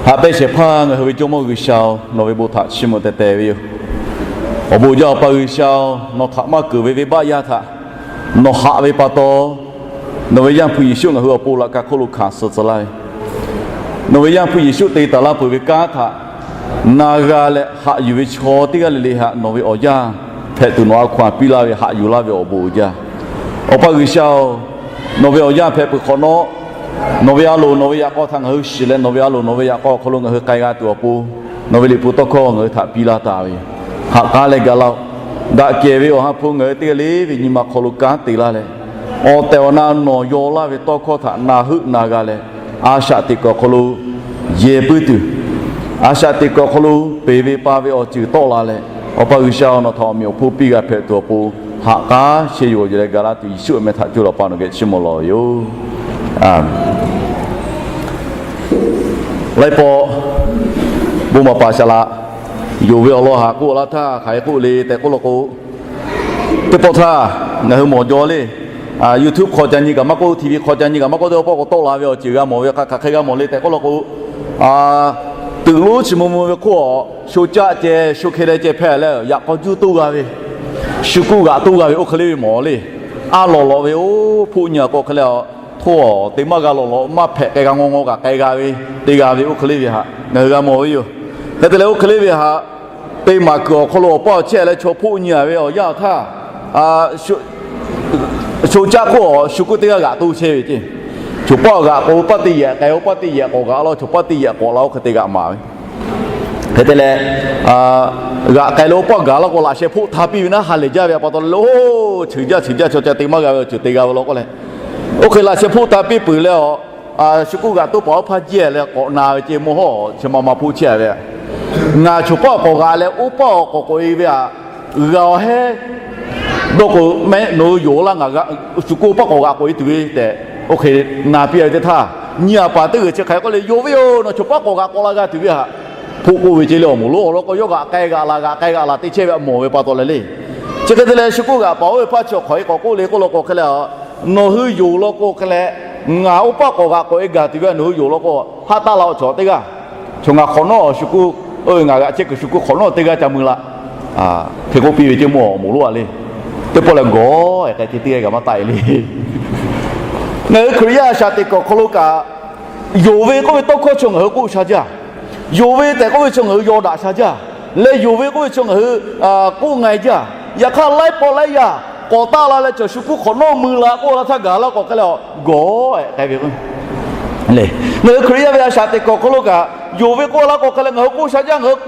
Haꞈ pehnˇ shehˍ hpaˇ ngaˬ hui ve Jawˇmawˇ G'uiˬsha-oˬ, nawˬ ve bon htaꞈ chiˇ mvuh teh teh ve yoˬ. Awˬ bon jaˇ, Awˬ pa G'uiˬsha-oˬ, nawˬ htaꞈ maˇ keunˍ ve venˇbaˆ yaˇ htaꞈ nawˬ haꞈ ve pa taw, nawˬ ve Yaˇ hpu Yeˍsuˆ ngaˬ hui awˬ pon laꞈ ka hk'oˆ lo hkanˍ suh tcuh laˇ ve, nawˬ ve Yaˇ hpu Yeˍsuˆ te taˍ laˇ peuˬ ve kanˉ htaꞈ na g'a leh haꞈ yuˬ ve chaw teˇ g'aˇ le le htaꞈ nawˬ ve awˬ yaˇ hpehꞈ tuˬ nawˬ a hkaw-anˬ piˇ laˇ ve haꞈ yuˬ laˇ ve awˬ bon uiˍ jaˇ. Awˬ pa G'uiˬsha-oˬ, nawˬ ve awˬ yaˇ hpehꞈ peuˬ hk'awꞈ nawˉ, nawˬ ve a loˍ nawˬ ve yaꞈ k'aw htaꞈ ngaˬ hui shiˍ leh, nawˬ ve a loˍ nawˬ ve yaꞈ k'aw awˬ hk'aw lo ngaˬ hui k'ai g'a tuˬ awˬ pon, nawˬ ve liꞈ hpu tawˇ hkawˇ ngaˬ hui htaꞈ piˇ laˇ taˍ ve, haꞈ k'aˉ leh ga laˇ-oˆ. Daꞈ kehˬ ve Awˬ ha hpu ngaˬ hui teˇ g'aˇ le ve nyi ma hk'aw lo kanˉ te laˇ leh, awˬ tehˬ awˬ na nawˬ yaw laˇ ve tawˇ hkawˇ htaꞈ na heuˆ na g'a leh, a shaꞈ teꞈ kuiˬ awˬ hk'aw lo yehˬ puiˉ tuˬ, a shaꞈ teꞈ kuiˬ awˬ hk'aw lo peˬ ve pa ve awˬ ceuˬ tawˆ la leh, Awˬ pa G'uiˬsha-oˬ, nawˬ htaꞈ awˬ meꞈ awˬ hponˇ piˇ g'a hpehꞈ tuˬ awˬ pon, haꞈ k'aˉ sheh yuˬ awˬ yuˬ leh ga laˇ tuˬ Yeˍsuˆ awˬ meh htaꞈ coˇ leh Awˬ pa nawˬ geh chiˇ mvuh lawˬ ve yoˬ. Laiˉ pawˆ bon maˍ paˍ shaˍ laꞈ yonˍ ve awˬ lawn haꞈ k'oˆ laˇ htaˇ, hk'aˬ hk'e k'oˆ le tehꞈ k'oˆ law k'o, teˇ pawˆ htaˇ ngaˬ hui mawˬ jaw le. YouTube hk'aw ca nyi kaꞈ maˇ k'oˆ, TV hk'aw ca nyi kaꞈ maˇ k'oˆ, teˇ pawˆ k'o tawˆ la ve awˬ ceuˬ g'a mawˬ ve hk'aˬ hk'e g'a mawˬ le tehꞈ k'oˆ law k'o, tuꞈ lonˉ chi mvuh mvuh ve hk'oˆ a, sho caˆ ceh sho hk'e leh ceh hpehꞈ leh, yaꞈ k'aw juˇ toˇ g'a ve, shu kuˇ g'aꞈ toˇ g'a ve oˇ hk'e le ve mawˬ le. A lawˬ lawꞈ ve oˇ hpoˆ nyi a k'o hk'e leh, htawˇ te maˇ g'a lawˬ lawꞈ maˇ hpehꞈ k'ai g'a ngaw ngaw kaꞈ k'ai g'a ve, te g'a ve oˇ hk'e le ve htaꞈ ngaˬ hui g'a mawˬ ve yoˬ. Hk'e te leh oˇ hk'e le ve htaꞈ te maˍ kuiˬ awˬ hk'aw lo awˬ paˇ awˬ chehˇ leh chaw hpoˆ nyi a ve awˬ yanˇ awˬ htaˇ, sho caˆ hk'oˆ a shu kuˇ teˇ g'aˇ g'aꞈ toˇ chehˇ ve ceˇ. Chaw paˇ g'aꞈ k'o paˇ teˇ yehˬ k'ai, oˇ paˇ teˇ yehˬ k'awꞈ g'aꞈ laˇ, chaw paˇ teˇ yehˬ k'awꞈ la oˇ hk'e te g'aꞈ maˍ ve. Hk'e te leh, g'aꞈ k'ai leh oˇ paˇ gaˬ laˇ k'o laꞈ sheh hpoˆ hta piˇ ve naˉ ha lehˬ jaˇ ve a pa taw leh, oˇ cheuˬ jaˇ cheuˬ jaˇ chaw ca te maˇ g'a ve awˬ ceuˬ te g'a ve law k'oˆ leh, oˇ hk'e laꞈ sheh hpoˆ hta piˇ peuˬ leh a, shu kuˇ g'aꞈ toˇ paˍ oˇ hpaˇ jehˇ leh k'awꞈ na ve ceˇ, mawˇ hawˉ chi ma ma hpoˆ chehˇ a ve. Ngaˬ chaw paˇ k'awꞈ g'aꞈ leh oˇ paˇ k'awꞈ k'oꞈ e ve a, g'a awˬ heˉ dawˇ k'o, mehˆ nawˬ hui yonˍ laˇ ngaˬ shu kuˇ paˇ k'awꞈ g'aꞈ k'oꞈ e tuˬ ve tehꞈ, oˇ hk'e na piˇ a ve teˇ htaˇ, nyi a paˍ teˇ g'uiˬ chi hk'aˬ hk'e k'oˆ le, yonˍ ve yoˬ, nawˬ chaw paˇ k'awꞈ g'aꞈ k'awꞈ la g'a tuˬ ve htaꞈ hpoˆ k'oˆ ve ceˇ le. Awˬ moˍ lonˉ awˬ lawn k'o yawˇ g'aꞈ k'ai g'aꞈ laˬ g'aꞈ k'ai g'aꞈ laˬ te chehˇ ve a mawˬ ve pa taw leh le. Chi hk'e te leh shu kuˇ g'aꞈ paˍ oˇ ve hpaˇ chi awˬ hk'aw e k'awꞈ k'oˆ le k'oˆ law k'o hk'e leh a, nawˬ hui yonˍ law k'o hk'e leh, ngaˬ oˇ paˇ k'awꞈ g'aꞈ k'oꞈ e gaˬ tuˬ ve a nawˬ hui yonˍ law k'o, haˆ taˆ la awˬ chaw teˇ g'aˇ, chaw ngaˬ hk'awꞈ nawˉ shu kuˇ, ngaˬ g'aꞈ chehˇ kuiˬ shu kuˇ hk'awꞈ nawˉ teˇ g'aˇ ca mui la. Hk'e k'oˆ piˇ ve ceˇ mawˬ awˬ moˍ lonˉ a le. Teˇ pawˆ leh gawˬ-e k'ai ceˇ teˇ g'aˇ kaꞈ maˇ taˆ e le. Ngaˬ hui Hkriꞈ yaˇ a shaꞈ teꞈ kuiˬ awˬ hk'aw lo kaꞈ, yonˍ ve k'oˆ ve tawˇ hkawˇ chaw ngaˬ hui k'oˆ sha jaˇ. Yonˍ ve tehꞈ k'oˆ ve chaw ngaˬ hui yaw daꞈ sha jaˇ. Leh yonˍ ve k'oˆ ve chaw ngaˬ hui k'oˆ nga e jaˇ. Yaꞈ hk'aˇ laiˉ pawˆ laiˉ yaˇ k'awꞈ taˆ la leh chaw shu kuˇ hk'awꞈ nawˉ mui la k'oˆ la htaˇ gaˬ laˇ k'o hk'e leh a, gawˬ-e k'ai ve. Ngaˬ hui Hkriꞈ yaˇ ve a shaꞈ teꞈ kuiˬ awˬ hk'aw lo kaꞈ, yonˍ ve k'oˆ laˇ k'o hk'e leh ngaˬ hui k'oˆ sha jaˇ, ngaˬ hui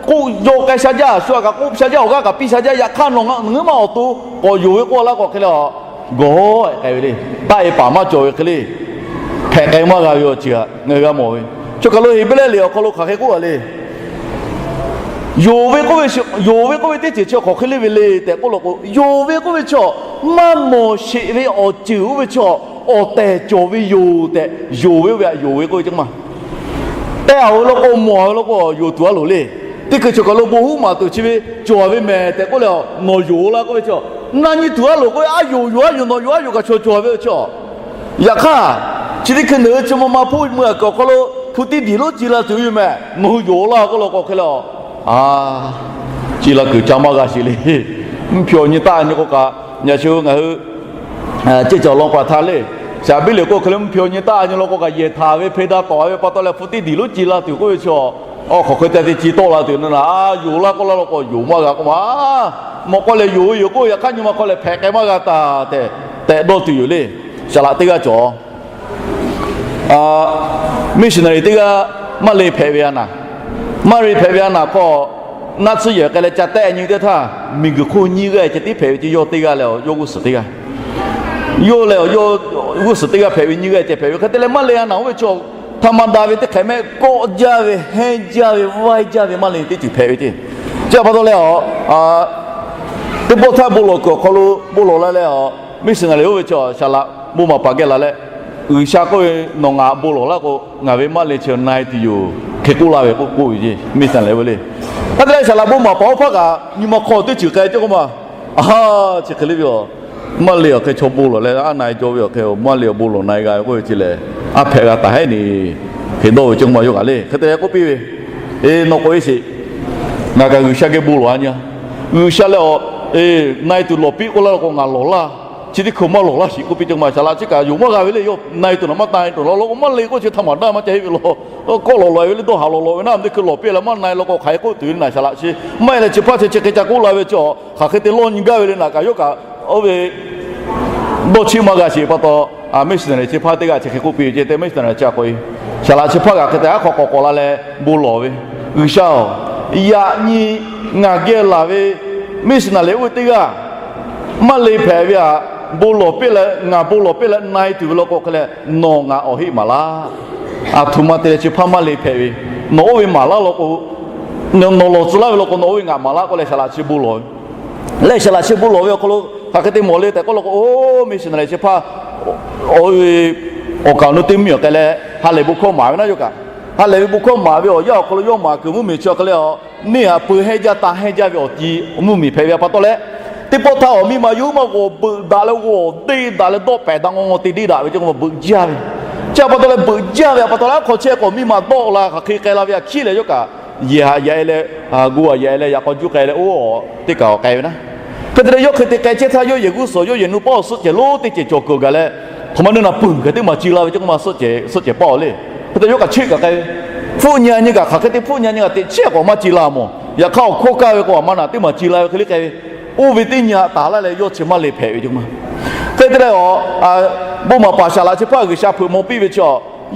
k'oˆ yaw k'ai sha jaˇ, shu a kaꞈ k'oˆ sha jaˇ, awˬ g'aˇ kaꞈ piˇ sha jaˇ. Yaꞈ hk'aˇ nawˬ ngaˬ ngaˬ hui maˇ awˬ to k'awꞈ yonˍ ve k'oˆ laˇ k'o hk'e leh a, gawˬ-e k'ai ve le. Taˆ e paˍ maˇ cawˬ ve hk'e le. Hpehꞈ k'ai maˇ g'a ve awˬ ceuˬ htaꞈ ngaˬ hui g'a mawˬ ve. Chaw kaˬ lo Heˍbrehˇ liꞈ awˬ hk'aw lo hk'aˬ hk'e k'oˆ a le. Yonˍ ve k'oˆ ve, yonˍ ve k'oˆ ve teˇ ceuˬ chi hk'aˬ hk'e le ve le tehꞈ k'oˆ law k'o, yonˍ ve k'oˆ ve chi maˇ mawˬ sheˍ ve awˬ ceuˬ oˇ ve chi awˬ tehˬ cawˬ ve yoˬ tehꞈ, yonˍ ve oˇ ve htaꞈ yonˍ ve k'oˆ ve ceˇ maˇ tehꞈ a ve law k'o, mawˬ a ve law k'o, yonˍ tuˬ a loˍ le. Teˇ hkui chaw kaˬ lo bon huˉ maˍ tuˬ chi ve cawˬ ve mehˍ tehꞈ k'oˆ leh, nawˬ yonˍ laˇ k'oˆ ve chi, na nyi tuˬ a loˍ k'oˆ ve, a yonˍ yonˍ a yoˬ, nawˬ yonˍ a yoˬ kaꞈ chaw cawˬ ve chi. Yaꞈ hk'aˇ, chi teˇ hkui nawˬ hui chi ma ma hpoˆ mui a kuiˬ awˬ hk'aw lo hpu tiˇ diˬ lonˉ ci la tuˬ yoˬ mehˍ, nawˬ hui yonˍ laˇ k'oˆ law k'o hk'e leh a, ci la kuiˬ ca maˇ g'a sheˍ le. Mvuhˇ hpehꞈ nyi taˆ nyi k'o kaꞈ, yaꞈ shu ngaˬ hui ceˇ cawˬ lawn paˍ htaˇ le, shaˍ biˇ liꞈ k'o hk'e le mvuhˇ hpehꞈ nyi taˆ nyi law k'o kaꞈ, yehˬ htaꞈ ve hpe daꞈ tawˍ ve pa taw leh hpu tiˇ diˬ lonˉ ci la tuˬ k'oˆ ve chi, awˬ hk'aw hk'e te te ci tawˆ la tuˬ na na, a yonˍ laˇ k'oˆ laˇ law k'o yonˍ maˇ g'a k'oˆ ma. Mawꞈ k'aw lehˬ yonˍ ve yoˬ k'oˆ, yaꞈ hk'aˇ nyi ma hk'aw lehˬ hpehꞈ k'ai maˇ g'a taˍ tehꞈ, tehꞈ dawˇ tuˬ yoˬ le. Shaˍ laꞈ teˇ g'aˇ cawˬ missionary teˇ g'aˇ maˇ le hpehꞈ ve a naˍ. Maˇ le hpehꞈ ve a naˍ hk'aw, naˆ tsuhˇ yehˬ k'ai leh ca tehˆ nyi teˇ htaˇ, miˬguiˬ hk'oˆ nyiˇ g'aˇ ceh tiˉ hpehꞈ ve ceˇ, yawˇ teˇ g'aˇ leh yawˇ g'uˇ suhˍ teˇ g'aˇ. Yawˇ leh yawˇ g'uˇ suhˍ teˇ g'aˇ hpehꞈ ve nyiˇ g'aˇ ceh hpehꞈ ve hk'e te leh, maˇ le a naˍ oˇ ve chaw htaꞈ maˇ daꞈ ve teˇ hk'ehꞈ mehˆ kawˆ jaˇ ve, hehnˇ jaˇ ve, vaiˇ jaˇ ve maˇ le teˇ ceuˬ hpehꞈ ve ceˇ. Chi a pa taw leh a, teˇ pawˆ htaˇ bon lawˬ kuiˬ awˬ hk'aw lo bon lawˬ la leh a, missionary oˇ ve chaw shaˍ laꞈ bon maˍ paˍ geh laˬ leh, G'uiˬsha k'oˆ ve, nawˬ ngaˬ bon lawˬ laˇ k'o, ngaˬ ve maˇ le chi na e tuˬ yoˬ, hk'e k'oˆ la ve k'oˆ k'oˆ ve ceˇ, missionary oˇ ve le. Hk'e te leh shaˍ laꞈ bon maˍ paˍ oˇ hpaˇ kaꞈ nyi ma hk'aw teˇ ceuˬ k'ai ceˇ k'oˆ ma. A, chi hk'e le ve a, maˇ le awˬ hk'e chaw bon lawˬ leh a na e jaw ve awˬ hk'e, maˇ le awˬ bon lawˬ na e g'a ve k'oˆ ve chi lehˬ, a hpehꞈ g'a taˍ heˉ neˬ. Hk'e dawˇ ve ceh k'oˆ ma yawˇ kaꞈ le. Hk'e te leh k'oˆ piˇ ve, Eˬ, nawˬ k'oꞈ e sheˍ. Ngaˬ kaꞈ G'uiˬsha geh bon lawˬ-a nyi-a. G'uiˬsha lehˬ, aˬ, na-e tuˬ lawˬ piˇ k'oˆ laˇ lo k'o ngaˬ lawˬ laˇ. Chi teˇ hkui maˇ lawˬ laˇ sheˍ k'oˆ piˇ ceh k'oˆ ma. Saˍ laꞈ chi kaꞈ yonˍ maˇ g'a ve le. Yawˇ na-e tuˬ naˬ maˇ na-e tuˬ law law k'o maˇ le k'oˆ chi htaˇ maˬ daˇ maˇ ca heˆ ve law. Kawˆ lawˬ lawˬ-e ve le, dawˇ haˍ lawˬ lawˬ ve naˉ, teˇ hkui lawˬ piˇ leh maˇ na-e law k'o hk'aˬ hk'e k'oˆ tuˬ ve naˬ saˍ laꞈ chi. Maˇ heˆ leh chi hpaˇ chi chi hk'e ca k'oˆ la ve chi, hk'aˬ hk'e te lawˇ nyi gaˇ ve le naˬ kaꞈ yawˇ kaꞈ oˇ ve dawˇ cheˆ maˇ g'a sheˍ pa taw, missionary chi hpaˇ teˇ g'aˇ chi hk'e k'oˆ piˇ ve ceh te, missionary chi k'oˆ e, Saˍ laꞈ chi hpaˇ kaꞈ hk'e te aˉ hk'aw k'awꞈ k'awꞈ la leh bon lawˬ ve, G'uiˬsha-oˬ, yaꞈ nyi ngaˬ geh laˬ ve missionary oˇ ve teˇ g'aˇ maˇ le hpehꞈ ve htaꞈ bon lawˬ piˇ leh, ngaˬ bon lawˬ piˇ leh na-e tuˬ ve law k'o hk'e leh, nawˬ ngaˬ awˬ heˆ maˍ laˇ. Aˬ htoꞈ ma te leh chi hpaˇ maˇ le hpehꞈ ve, nawˬ oˇ ve maˍ laˇ law k'o, nawˬ lawˬ tcuh laˇ ve law k'o nawˬ oˇ ve ngaˬ maˍ laˇ k'oˆ leh saˍ laꞈ chi bon lawˬ ve. Leh saˍ laꞈ chi bon lawˬ ve awˬ hk'aw lo hk'aˬ hk'e te mawˬ le tehꞈ k'oˆ law k'o, oˇ missionary chi hpaˇ awˬ kaˍ awˬ nu teˇ miˬ awˬ k'ai leh ha lehˬ bon hkawˇ maˍ ve naˉ yawˇ kaꞈ. Ha lehˬ ve bon hkawˇ maˍ ve awˬ yanˇ awˬ hk'aw lo yawˇ maˍ kuiˬ mvuhˇmiˬ chi awˬ hk'e leh, neˇ htaꞈ peu hehnˇ jaˇ ta hehnˇ jaˇ ve awˬ ti mvuhˇmiˬ hpehꞈ ve pa taw leh, teˇ pawˆ htaˇ awˬ miˇ ma yawˇ maˇ g'awˬ beuꞈ daꞈ leh g'awˬ deˇ daꞈ leh dawˆ pehˍ daꞈ ngaw ngaw te deˇ daꞈ ve ceh k'oˆ ma beuꞈ jaˇ ve. Chi pa taw leh beuꞈ jaˇ ve pa taw leh aˉ hk'aw chehˇ k'awꞈ miˇ ma dawˆ la hk'aˬ hk'e k'ai la ve htaꞈ hkiˉ leh yawˇ kaꞈ yehˬ haꞈ yaꞈ e leh, go haꞈ yaꞈ e leh yaꞈ k'aw juˇ k'ai leh oˇ teˇ kaˬ awˬ k'ai ve naˉ. Hk'e te leh yawˇ hk'e te k'ai chehˇ htaˇ yawˇ yehˬ g'uˇ suhˍ yawˇ yehˬ nu paˉ awˬ suhˆ cehˬ lonˉ teˇ cehˬ cawˬ kuiˬ gaˬ leh, hk'aˬ ma neˇ naˬ peuˬ kaꞈ teˇ maˬ ci la ve ceh k'oˆ ma, suhˆ cehˬ suhˆ cehˬ paˉ awˬ le. Hk'e te yawˇ kaꞈ cheˆ kaꞈ k'ai ve, hpfuhˆ nyi-a nyi kaꞈ hk'aˬ hk'e te hpfuhˆ nyi-a nyi kaꞈ teꞈ chiˉ k'awꞈ maˇ ci la mawˬ. Yaꞈ hk'aˇ awˬ hkawˇ kaˇ ve k'o aˬ ma naˬ teˇ maˬ ci la ve hk'e le k'ai ve, oˇ ve teˇ nyi htaꞈ taˍ laˇ leh yawˇ chi maˇ le hpehꞈ ve ceh k'oˆ ma. Hk'e te leh, bon maˍ paˍ saˍ laꞈ chi hpaˇ G'uiˬsha hpeuꞈ maw piˇ ve chi,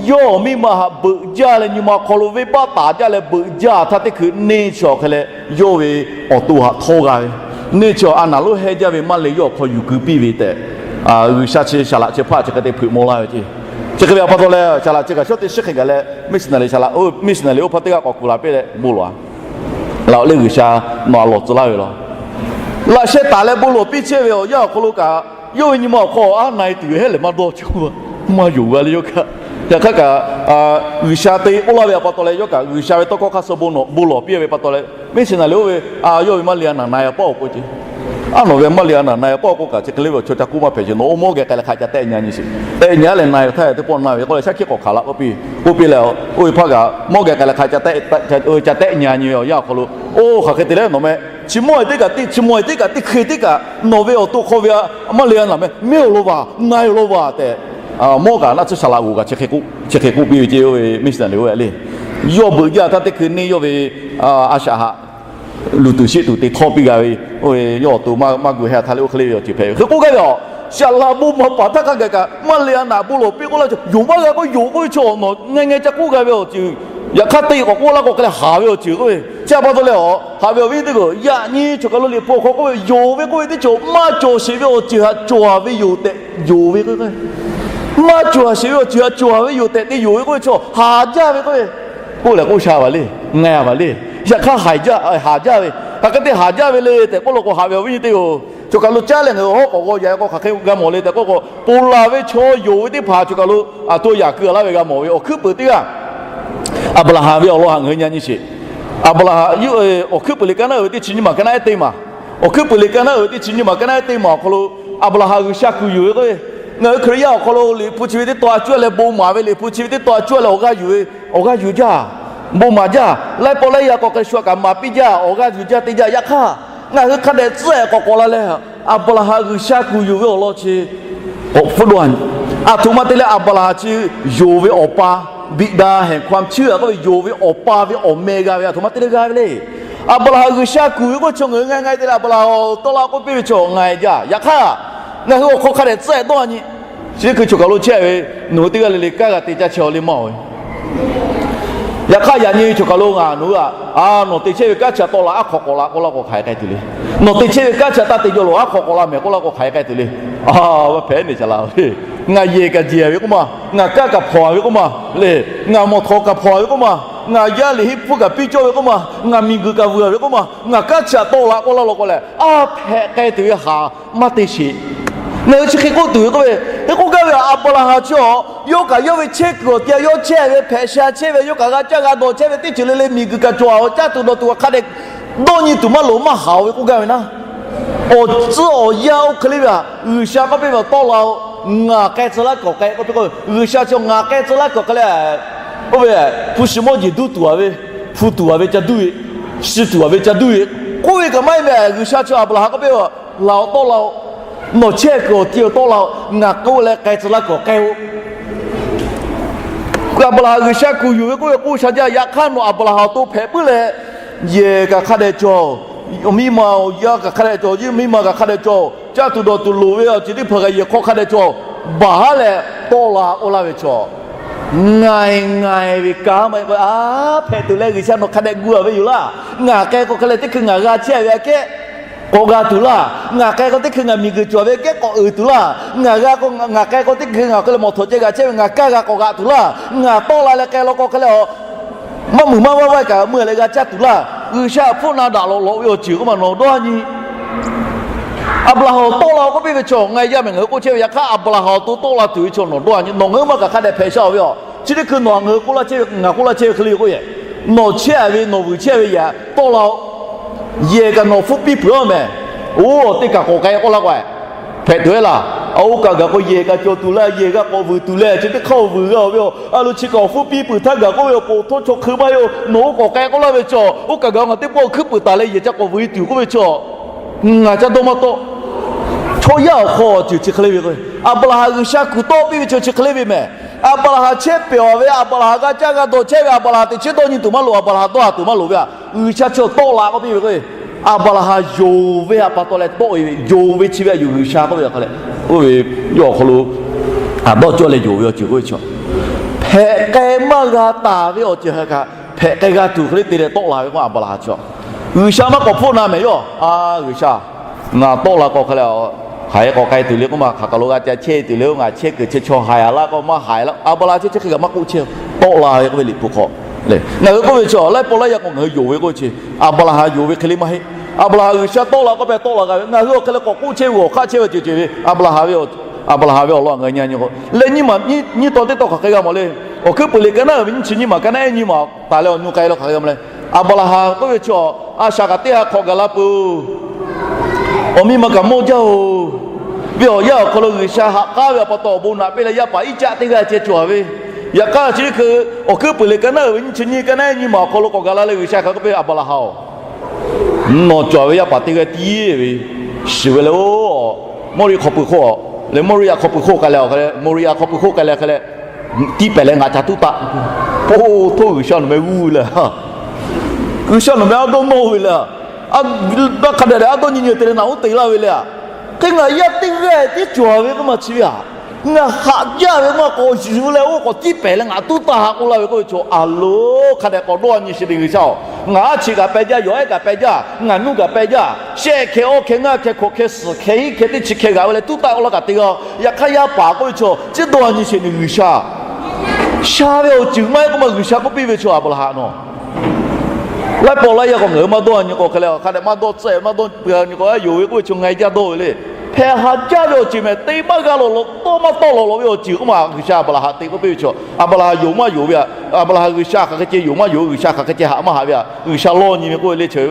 yawˇ awˬ miˇ ma htaꞈ beuꞈ jaˇ leh nyi ma awˬ hk'aw lo venˇbaˆ taˍ jaˇ leh beuꞈ jaˇ htaˇ teˇ hkui neˇ chi awˬ hk'e leh yawˇ ve awˬ to htaꞈ htawˇ g'a ve, neˇ chi a naˍ lonˉ hehnˇ jaˇ ve maˇ le yawˇ awˬ hk'aw yuˬ keu piˇ ve tehꞈ, G'uiˬsha chi saˍ laꞈ chi hpaˇ chi hk'e te hpeuꞈ maw laˇ ve ceh. Chi hk'e ve pa taw leh saˍ laꞈ chi kaꞈ shawˉ teˇ shiˉ hk'e gaˬ leh missionary saˍ laꞈ, missionary oˇ hpaˇ teˇ g'aˇ k'awꞈ kuˬ la piˇ leh bon lawˬ-a. Laꞈ awˬ leh G'uiˬsha nawˬ htaꞈ lawˬ tcuh laˇ ve law. Laꞈ sheh taˍ leh bon lawˬ piˇ chehˇ ve awˬ yanˇ awˬ hk'aw lo kaꞈ, yawˇ ve nyi ma awˬ hk'aw aˉ na-e tuˬ ve hehˉ lehˬ maˇ dawˇ ceh k'oˆ ma, maˇ yonˍ g'a leh yawˇ kaꞈ. Yaꞈ hk'aˇ kaꞈ, G'uiˬsha te k'oˆ laˇ ve pa taw leh yawˇ kaꞈ G'uiˬsha ve tawˇ hkawˇ hk'a shuˍ bon lawˬ piˇ ve pa taw leh missionary oˇ ve, yawˇ ve maˇ le-a naˬ na-e pawˆ awˬ k'oˆ ceh. Aˉ nawˬ ve maˇ le-a naˬ na-e pawˆ awˬ k'oˆ kaꞈ chi hk'e le ve awˬ chaw ca kuˉ maˇ hpehꞈ ceh, nawˬ oˇ mawˇ geh k'ai leh hk'a ca tehˆ nyi nyi sheˍ. Tehˆ nyi leh na-e htaˇ teˇ pawˆ na ve k'oˆ leh shaˉ hkiˆ k'awꞈ hkanˍ la k'oˆ piˇ. K'oˆ piˇ leh, oˇ ve hpaˇ kaꞈ mawˇ geh k'ai leh hk'a ca tehˆ nyi ve awˬ yanˇ awˬ hk'aw lo, oˇ hk'aˬ hk'e te leh nawˬ meh chi mawˇ teˇ kaꞈ teˇ, chi mawˇ teˇ kaꞈ teˇ hk'e teˇ kaꞈ nawˬ ve awˬ to hk'aw ve maˇ le-a naˬ meh, mehˇ awˬ lawn vaˬ, na-e awˬ lawn vaˬ tehꞈ, mawˇ kaꞈ naˆ tsuhˇ saˍ laꞈ g'oˍ kaꞈ chi hk'e k'oˆ piˇ ve ceh, oˇ ve missionary oˇ ve le. Yawˇ beuꞈ jaˇ htaˇ teˇ hkui neˇ yawˇ ve a shaꞈ haꞈ luˬ tuˬ sheˆ tuˬ te htawˇ piˇ g'a ve, oˇ ve yawˇ awˬ to maˇ gu heh htaˇ leh oˇ hk'e le ve awˬ ceuˬ hpehꞈ ve. Hk'e k'oˆ gaˇ ve a, saˍ laꞈ bon maˍ paˍ htaˇ hk'a gaˬ kaꞈ maˇ le-a naˬ bon lawˬ piˇ k'oˆ laˇ ve, yonˍ maˇ g'a k'o yonˍ k'oˆ ve chi nawˬ ngaˬ ngaˬ ca k'oˆ g'a ve awˬ ceuˬ, yaꞈ hk'aˇ te k'awꞈ k'oˆ laˇ k'o hk'e leh haˍ ve awˬ ceuˬ k'oˆ ve chi pa taw leh a, haꞈ ve awˬ viˉ teˇ g'aˇ, yaꞈ nyi choˬ kaˬ lo Liꞈ hpu awˬ hk'aw k'oˆ ve, yonˍ ve k'oˆ ve teˇ ceuˬ maˇ cawˬ sheˍ ve awˬ ceuˬ htaꞈ cawˬ ve yoˬ tehꞈ yonˍ ve k'o, maˇ cawˬ sheˍ ve awˬ ceuˬ htaꞈ cawˬ ve yoˬ tehꞈ te yonˍ ve k'oˆ ve chi haˍ jaˇ ve k'oˆ ve. K'oˆ lehˬ k'oˆ sha ve le, ngaˬ a ve le. Yaꞈ hk'aˇ haˍ jaˇ ve, hk'aˬ hk'e te haˍ jaˇ ve le tehꞈ k'oˆ law k'o, haꞈ ve awˬ viˉ nyi teˇ-oˬ, choˬ kaˬ lo caˉ leh ngaˬ hui hawˉ k'awꞈ g'aw yaꞈ k'o hk'aˬ hk'e g'a mawˬ le tehꞈ k'oˆ k'o, ponˬ laˬ ve chaw yonˍ ve teˇ hpaˍ choˬ kaˬ lo a to yaꞈ keu laˇ ve g'a mawˬ ve. Awˬ hkuiˉ puiˍ teˇ g'aˇ, Aˍbraˍhanˍ ve awˬ lawn haꞈ ngaˬ hui nyi nyi sheˍ. Aˍbraˍhanˍ awˬ hkuiˉ puiˍ liꞈ ka naˉ uiˍ ve teˇ chi nyiˇ maˬ ka naˉ ehˉ teˇ maˬ, awˬ hkuiˉ puiˍ liꞈ ka naˉ uiˍ ve teˇ chi nyiˇ maˬ ka naˉ ehˉ teˇ maˬ awˬ hk'aw lo Aˍbraˍhanˍ G'uiˬsha kuˬ yuˬ ve k'o, ngaˬ hui Hkriꞈ yaˇ awˬ hk'aw lo Liꞈ hpu chi ve teˇ taw a cuˇ leh bon maˍ ve, Liꞈ hpu chi ve teˇ taw a cuˇ leh awˬ g'aˇ yuˬ ve, awˬ g'aˇ yuˬ jaˇ, bon maˍ jaˇ, laiˉ pawˆ laiˉ yaˇ k'awꞈ k'ai shu a kaꞈ maˍ piˇ jaˇ, awˬ g'aˇ yuˬ jaˇ te jaˇ. Yaꞈ hk'aˇ ngaˬ hui hk'a dehꞈ tcuhˉ k'awꞈ k'awꞈ la leh, Aˍbraˍhanˍ G'uiˬsha kuˬ yuˬ ve awˬ lawn chi k'awꞈ hpfuhˆ dawˇ. Aˬ htoꞈ ma te leh Aˍbraˍhanˍ chi yonˍ ve awˬ pa, biꞈ daꞈ heˍ hkaw a chi a k'oˆ ve yonˍ ve awˬ pa ve awˬ meh g'a ve aˬ htoꞈ ma te leh g'a ve le. Aˍbraˍhanˍ G'uiˬsha kuˬ ve k'oˆ chaw ngaˬ hui ngaˬ ngaˬ te leh Aˍbraˍhanˍ tawˆ la k'oˆ piˇ ve chaw ngaˬ jaˇ. Yaꞈ hk'aˇ ngaˬ hui awˬ hk'aw hk'a dehꞈ tcuhˉ dawˇ nyi. Chi hkui choˬ kaˬ lo chehˇ ve nawˬ hui teˇ g'aˇ le le kanˉ g'a te caˇ chehˇ-aw le maˇ-oˬ ve. Yaꞈ hk'aˇ yaꞈ nyi ve choˬ kaˬ lo ngaˬ nawˬ hui a, nawˬ te chehˇ ve kanˉ chi a tawˆ la aˉ hk'aw k'awꞈ la k'oˆ laˇ k'o hk'aˬ hk'e k'ai tuˬ le. Nawˬ te chehˇ ve kanˉ chi a taˇ te jaw lawˬ aˉ hk'aw k'awꞈ la mehˍ k'oˆ laˇ k'o hk'aˬ hk'e k'ai tuˬ le. A, hpehꞈ ne ca la ve, ngaˬ yehˬ kaꞈ jeˬ ve k'oˆ ma, ngaˬ kanˉ kaꞈ hpawnˬ ve k'oˆ ma le, ngaˬ mawˬ htawnˍ kaꞈ hpawnˬ ve k'oˆ ma, ngaˬ yaˇ liꞈ henˇ hpfuhˇ kaꞈ piˇ cawˇ ve k'oˆ ma, ngaˬ miˬguiˬ kaꞈ vuiˬ ve k'oˆ ma, ngaˬ kanˉ chi a tawˆ la k'oˆ laˇ law k'o lehˬ, a hpehꞈ k'ai tuˬ ve haꞈ maˇ te sheˍ. Ngaˬ hui chi hk'e k'oˆ tuˬ ve k'oˆ ve, hk'e k'oˆ gaˇ ve Aˍbraˍhanˍ chi a, yawˇ kaꞈ yawˇ ve chehˇ kuiˬ awˬ ti a yawˇ chehˇ ve hpehꞈ sha chehˇ ve, yawˇ kaꞈ g'a caˇ g'a dawˬ chehˇ ve teˇ ceuˬ le le miˬguiˬ kaꞈ cawˬ a, awˬ caˇ tuˬ dawˬ tuˬ a hk'a dehꞈ dawˇ nyi tuˬ maˇ loˍ maˇ haꞈ-oˬ ve k'oˆ gaˇ ve naˉ. Awˬ tcuhˉ awˬ yanˇ oˇ hk'e le ve a, G'uiˬsha k'oˆ piˇ ve tawˆ la-o, ngaˬ k'ai tcuh laˇ kuiˬ k'ai k'oˆ piˇ k'o, G'uiˬsha chi ngaˬ k'ai tcuh laˇ kuiˬ k'ai leh Oˇ ve hpu shi mawˇ jeˬ duˇ tuˬ a ve, hpu tuˬ a ve ca duˇ ve, shi tuˬ a ve ca duˇ ve, k'oˆ ve kaꞈ maˇ heˆ meh. G'uiˬsha chi Aˍbraˍhanˍ k'oˆ piˇ-oˬ, Laˬ-oꞈ, tawˆ la-oꞈ. Nawˬ chehˇ kuiˬ awˬ ti-oˬ, tawˆ la-oꞈ. Ngaˬ k'oˆ leh k'ai tcuh laˇ kuiˬ awˬ k'ai-oˆ. Aˍbraˍhanˍ G'uiˬsha kuˬ yuˬ ve k'oˆ ve k'oˆ sha jaˇ. Yaꞈ hk'aˇ nawˬ Aˍbraˍhanˍ awˬ to hpehꞈ puiˉ leh, yehˬ kaꞈ hk'a dehꞈ cawˬ, miˇ ma awˬ yaˇ kaꞈ hk'a dehꞈ cawˬ, yehˬ miˇ ma kaꞈ hk'a dehꞈ cawˬ, caˇ tuˬ dawˬ tuˬ loˍ ve awˬ ceuˬ teˇ hpaˍ kaꞈ yehˬ hk'aw hk'a dehꞈ cawˬ, baˬ haˉ leh tawˆ la k'oˆ laˇ ve chaw, ngaiˬ ngaiˬ ve kanˉ maˇ heˆ k'o, a, hpehꞈ tuˬ leh G'uiˬsha nawˬ hk'a dehꞈ gu a ve yoˬ laˇ. Ngaˬ k'ai k'o hk'e leh teˇ hkui ngaˬ g'a chehˇ ve aꞈ kehˉ k'awꞈ g'a tuˬ laˇ. Ngaˬ k'ai k'o teˇ hkui ngaˬ miˬguiˬ cawˬ ve aꞈ kehˉ k'awꞈ uiˍ tuˬ laˇ. Ngaˬ g'a k'o, ngaˬ k'ai k'o teˇ hkui ngaˬ hk'e leh mawˬ htawꞈ ceh g'a chehˇ ve ngaˬ kaˇ g'a k'awꞈ g'aꞈ tuˬ laˇ. Ngaˬ tawˆ la leh k'ai law k'o hk'e leh a, maˇ muiˬ maˇ vaˇ vaˇ kaꞈ meuˇ leh g'a caˇ tuˬ laˇ. G'uiˬsha hpfuhˆ na daꞈ lawꞈ lawꞈ ve awˬ ceuˬ k'oˆ ma nawˬ dawˇ nyi. Aˍbraˍhanˍ tawˆ la k'oˆ piˇ ve chaw, ngaˬ hui yaˇ mehˬ ngaˬ hui k'oˆ chehˇ ve, yaꞈ hk'aˇ Aˍbraˍhanˍ awˬ to tawˆ la tuˬ ve chaw nawˬ dawˇ nyi. Nawˬ ngaˬ hui maˇ kaꞈ hk'a dehꞈ hpehꞈ sha ve a. Chi teˇ hkui nawˬ ngaˬ hui k'oˆ laˇ chehˇ ve, ngaˬ k'oˆ laˇ chehˇ ve hk'e le k'oˆ yehˬ, nawˬ chehˇ ve, nawˬ vuiˬ chehˇ ve yehˬ tawˆ la-oꞈ. Yehˬ kaꞈ nawˬ hpfuhˇ piˇ peuˬ a mehˬ. Oˇ, teˇ kaˬ k'awꞈ k'ai k'oˆ laˇ k'o, hpehꞈ tuˬ ve laˇ. Oˇ kaˬ gaˬ k'o yehˬ kaꞈ cawˬ tuˬ laˇ, yehˬ g'a k'awꞈ vuiˬ tuˬ leh, chi teˇ hk'aˇ vuiˬ g'a ve a. A lo chi kaꞈ awˬ hpfuhˇ piˇ peuˬ htaˇ gaˬ k'oˆ ve awˬ pon htawˇ chaw hk'eun maˇ heˆ-oˬ. Nawˬ oˇ k'awꞈ k'ai k'oˆ laˇ ve chaw, oˇ kaˬ gaˬ ngaˬ teˇ pawˆ hkuiˉ puiˍ taˍ leh yehˬ ca k'awꞈ vuiˬ e tuˬ k'oˆ ve chaw, ngaˬ ca dawˇ maˇ tawˆ. Chaw yaˇ awˬ hk'aw ceuˬ chi hk'e le ve k'o, Aˍbraˍhanˍ G'uiˬsha kuˬ tawˆ piˇ ve chaw chi hk'e le ve mehˬ. Aˍbraˍhanˍ chehˇ pehˍ a ve, Aˍbraˍhanˍ g'a caˇ g'a dawˬ chehˇ ve, Aˍbraˍhanˍ teꞈ chiˉ dawˇ nyi tuˬ maˇ loˍ, Aˍbraˍhanˍ dawˇ haˍ tuˬ maˇ loˍ ve a. G'uiˬsha chi tawˆ la k'oˆ piˇ ve k'o, Aˍbraˍhanˍ yonˍ ve a pa taw leh tawˆ e ve, yonˍ ve chi ve a yuˬ G'uiˬsha k'oˆ ve a hk'a leh, oˇ ve yawˇ awˬ hk'aw lo a dawˇ cawˇ leh yonˍ ve awˬ ceuˬ k'oˆ ve chaw, hpehꞈ k'ai maˇ g'a taˍ ve awˬ ceuˬ hk'a kaꞈ hpehꞈ k'ai g'a tuˬ hk'e le te leh tawˆ la ve k'o, Aˍbraˍhanˍ chi G'uiˬsha maˇ k'awꞈ hpfuhˆ na mehˬ yawˇ. A, G'uiˬsha, ngaˬ tawˆ la k'o hk'a leh, haiˬ k'awꞈ k'ai tuˬ le k'oˆ ma, hk'aˬ kaˬ lo g'a ca chehˇ tuˬ le, ngaˬ chehˇ kuiˬ chehˇ chaw haiˬ a laˇ k'o maˇ haiˬ laˇ. Aˍbraˍhanˍ chi chi hk'e kaꞈ maˇ k'oˆ chehˇ, tawˆ la ve k'oˆ ve Liꞈ hpu hk'aw. Ngaˬ hui k'oˆ ve chi laiˉ pawˆ laiˉ yaˇ k'o ngaˬ hui yonˍ ve k'oˆ ve chi, Aˍbraˍhanˍ yonˍ ve hk'e le maˇ heˆ. Aˍbraˍhanˍ G'uiˬsha tawˆ la k'oˆ pehꞈ tawˆ la g'a ve, ngaˬ hui awˬ hk'e leh k'awꞈ k'oˆ chehˇ ve awˬ hk'aˆ chehˇ ve ceuˬ ceuˬ ve, Aˍbraˍhanˍ ve awˬ lawn ngaˬ hui nyi nyi k'o leh nyi ma nyiˇ tawn teˇ tawn hk'aˬ hk'e g'a mawˬ le. Awˬ hkuiˉ puiˍ liꞈ ka naˉ uiˍ ve nyiˇ chi nyiˇ maˬ ka naˉ ehˉ nyiˇ maˬ taˍ leh awˬ nu k'ai la hk'aˬ hk'e g'a mawˬ le. Aˍbraˍhanˍ k'oˆ ve chi a shaꞈ kaꞈ teˇ ha hk'awꞈ gaˬ la peuˬ-oˬ. Awˬ miˇ ma kaꞈ mawˇ jaˇ-oˬ. Ve awˬ yanˇ awˬ hk'aw lo G'uiˬsha haꞈ k'aˉ ve a pa taw awˬ bon naꞈ piˇ leh yaˇ paˍ Iˉcaˆ teˇ g'aˇ ceh cawˬ ve. Yaꞈ hk'aˇ chi teˇ hkui awˬ hkuiˉ puiˍ liꞈ ka naˉ uiˍ ve nyiˇ chi nyiˇ ka naˉ ehˉ nyiˇ maˬ awˬ hk'aw lo k'awꞈ gaˬ la leh G'uiˬsha hk'aˬ hk'e k'oˆ piˇ, Aˍbraˍhanˍ-oˬ, nawˬ cawˬ ve yaˇ paˍ teˇ g'aˇ tiˉ ve, shiˍ ve leh oˇ, Mawˇriˆ hk'aw pui hk'oˆ leh Mawˇriˆ yaˇ hk'aw pui hk'oˆ k'ai leh, Mawˇriˆ yaˇ hk'aw pui hk'oˆ k'ai leh hk'e leh, tiˇ pehˍ leh ngaˬ ca tuˉ taˆ. Oˇ, htawˇ G'uiˬsha nawˬ meh g'uˇ ve le. G'uiˬsha nawˬ meh a dawˇ nawˇ ve le. Daꞈ hk'a dehꞈ dehꞈ a dawˇ nyi nyi te leh naꞈ uˉ te laˇ ve le. Hk'e ngaˬ yaˇ teˇ g'aˇ tiˉ cawˬ ve k'oˆ ma chi ve a. Ngaˬ haꞈ jaˇ ve maˇ k'awꞈ yuˬ leh oˇ k'awꞈ tiˇ pehˍ leh ngaˬ tuˉ taˆ k'oˆ laˇ ve k'oˆ ve chaw, a loˬ, hk'a dehꞈ k'awꞈ dawˇ nyi sheˍ te G'uiˬsha-oˬ, ngaˬ aˉ cheꞈ kaꞈ peh jaˇ, yawˬ ehˉ kaꞈ peh jaˇ, ngaˬ nuˇ kaꞈ peh jaˇ, shehˆ hkeh awˇ hkeh ngaˇ hkeh hkawꞈ hkeh suhˍ hkeh hiˉ hkeh teˇ chi hkeh g'aꞈ ve leh tuˉ taˆ k'oˆ laˇ kaꞈ te g'a. Yaꞈ hk'aˇ yaˇ paˍ k'oˆ ve chaw chi dawˇ nyi sheˍ te G'uiˬsha, sha ve awˬ ceuˬ maˇ heˆ k'oˆ ma G'uiˬsha k'oˆ piˇ ve chaw Aˍbraˍhanˍ nawˬ laiˉ pawˆ laiˉ yaˇ k'o ngaˬ hui maˇ dawˇ nyi k'o hk'e leh, hk'a dehꞈ maˇ dawˇ tcuhˉ maˇ dawˇ pui nyi k'o, a yonˍ ve k'oˆ ve chaw ngaˬ hui jaˇ dawˇ ve le. Hpehꞈ haꞈ jaˇ ve awˬ ceuˬ mehˬ, te maˇ g'a lawˬ lawˬ, tawˇ maˇ tawˆ lawˬ lawˬ ve awˬ ceuˬ k'oˆ ma G'uiˬsha Aˍbraˍhanˍ te k'oˆ piˇ ve chaw, Aˍbraˍhanˍ yonˍ maˇ yonˍ ve a, Aˍbraˍhanˍ G'uiˬsha hk'aˬ hk'e ceh yonˍ maˇ yonˍ, G'uiˬsha hk'aˬ hk'e ceh haꞈ maˇ haꞈ ve a, G'uiˬsha lawˇ nyi ve k'oˆ ve le. Chi ve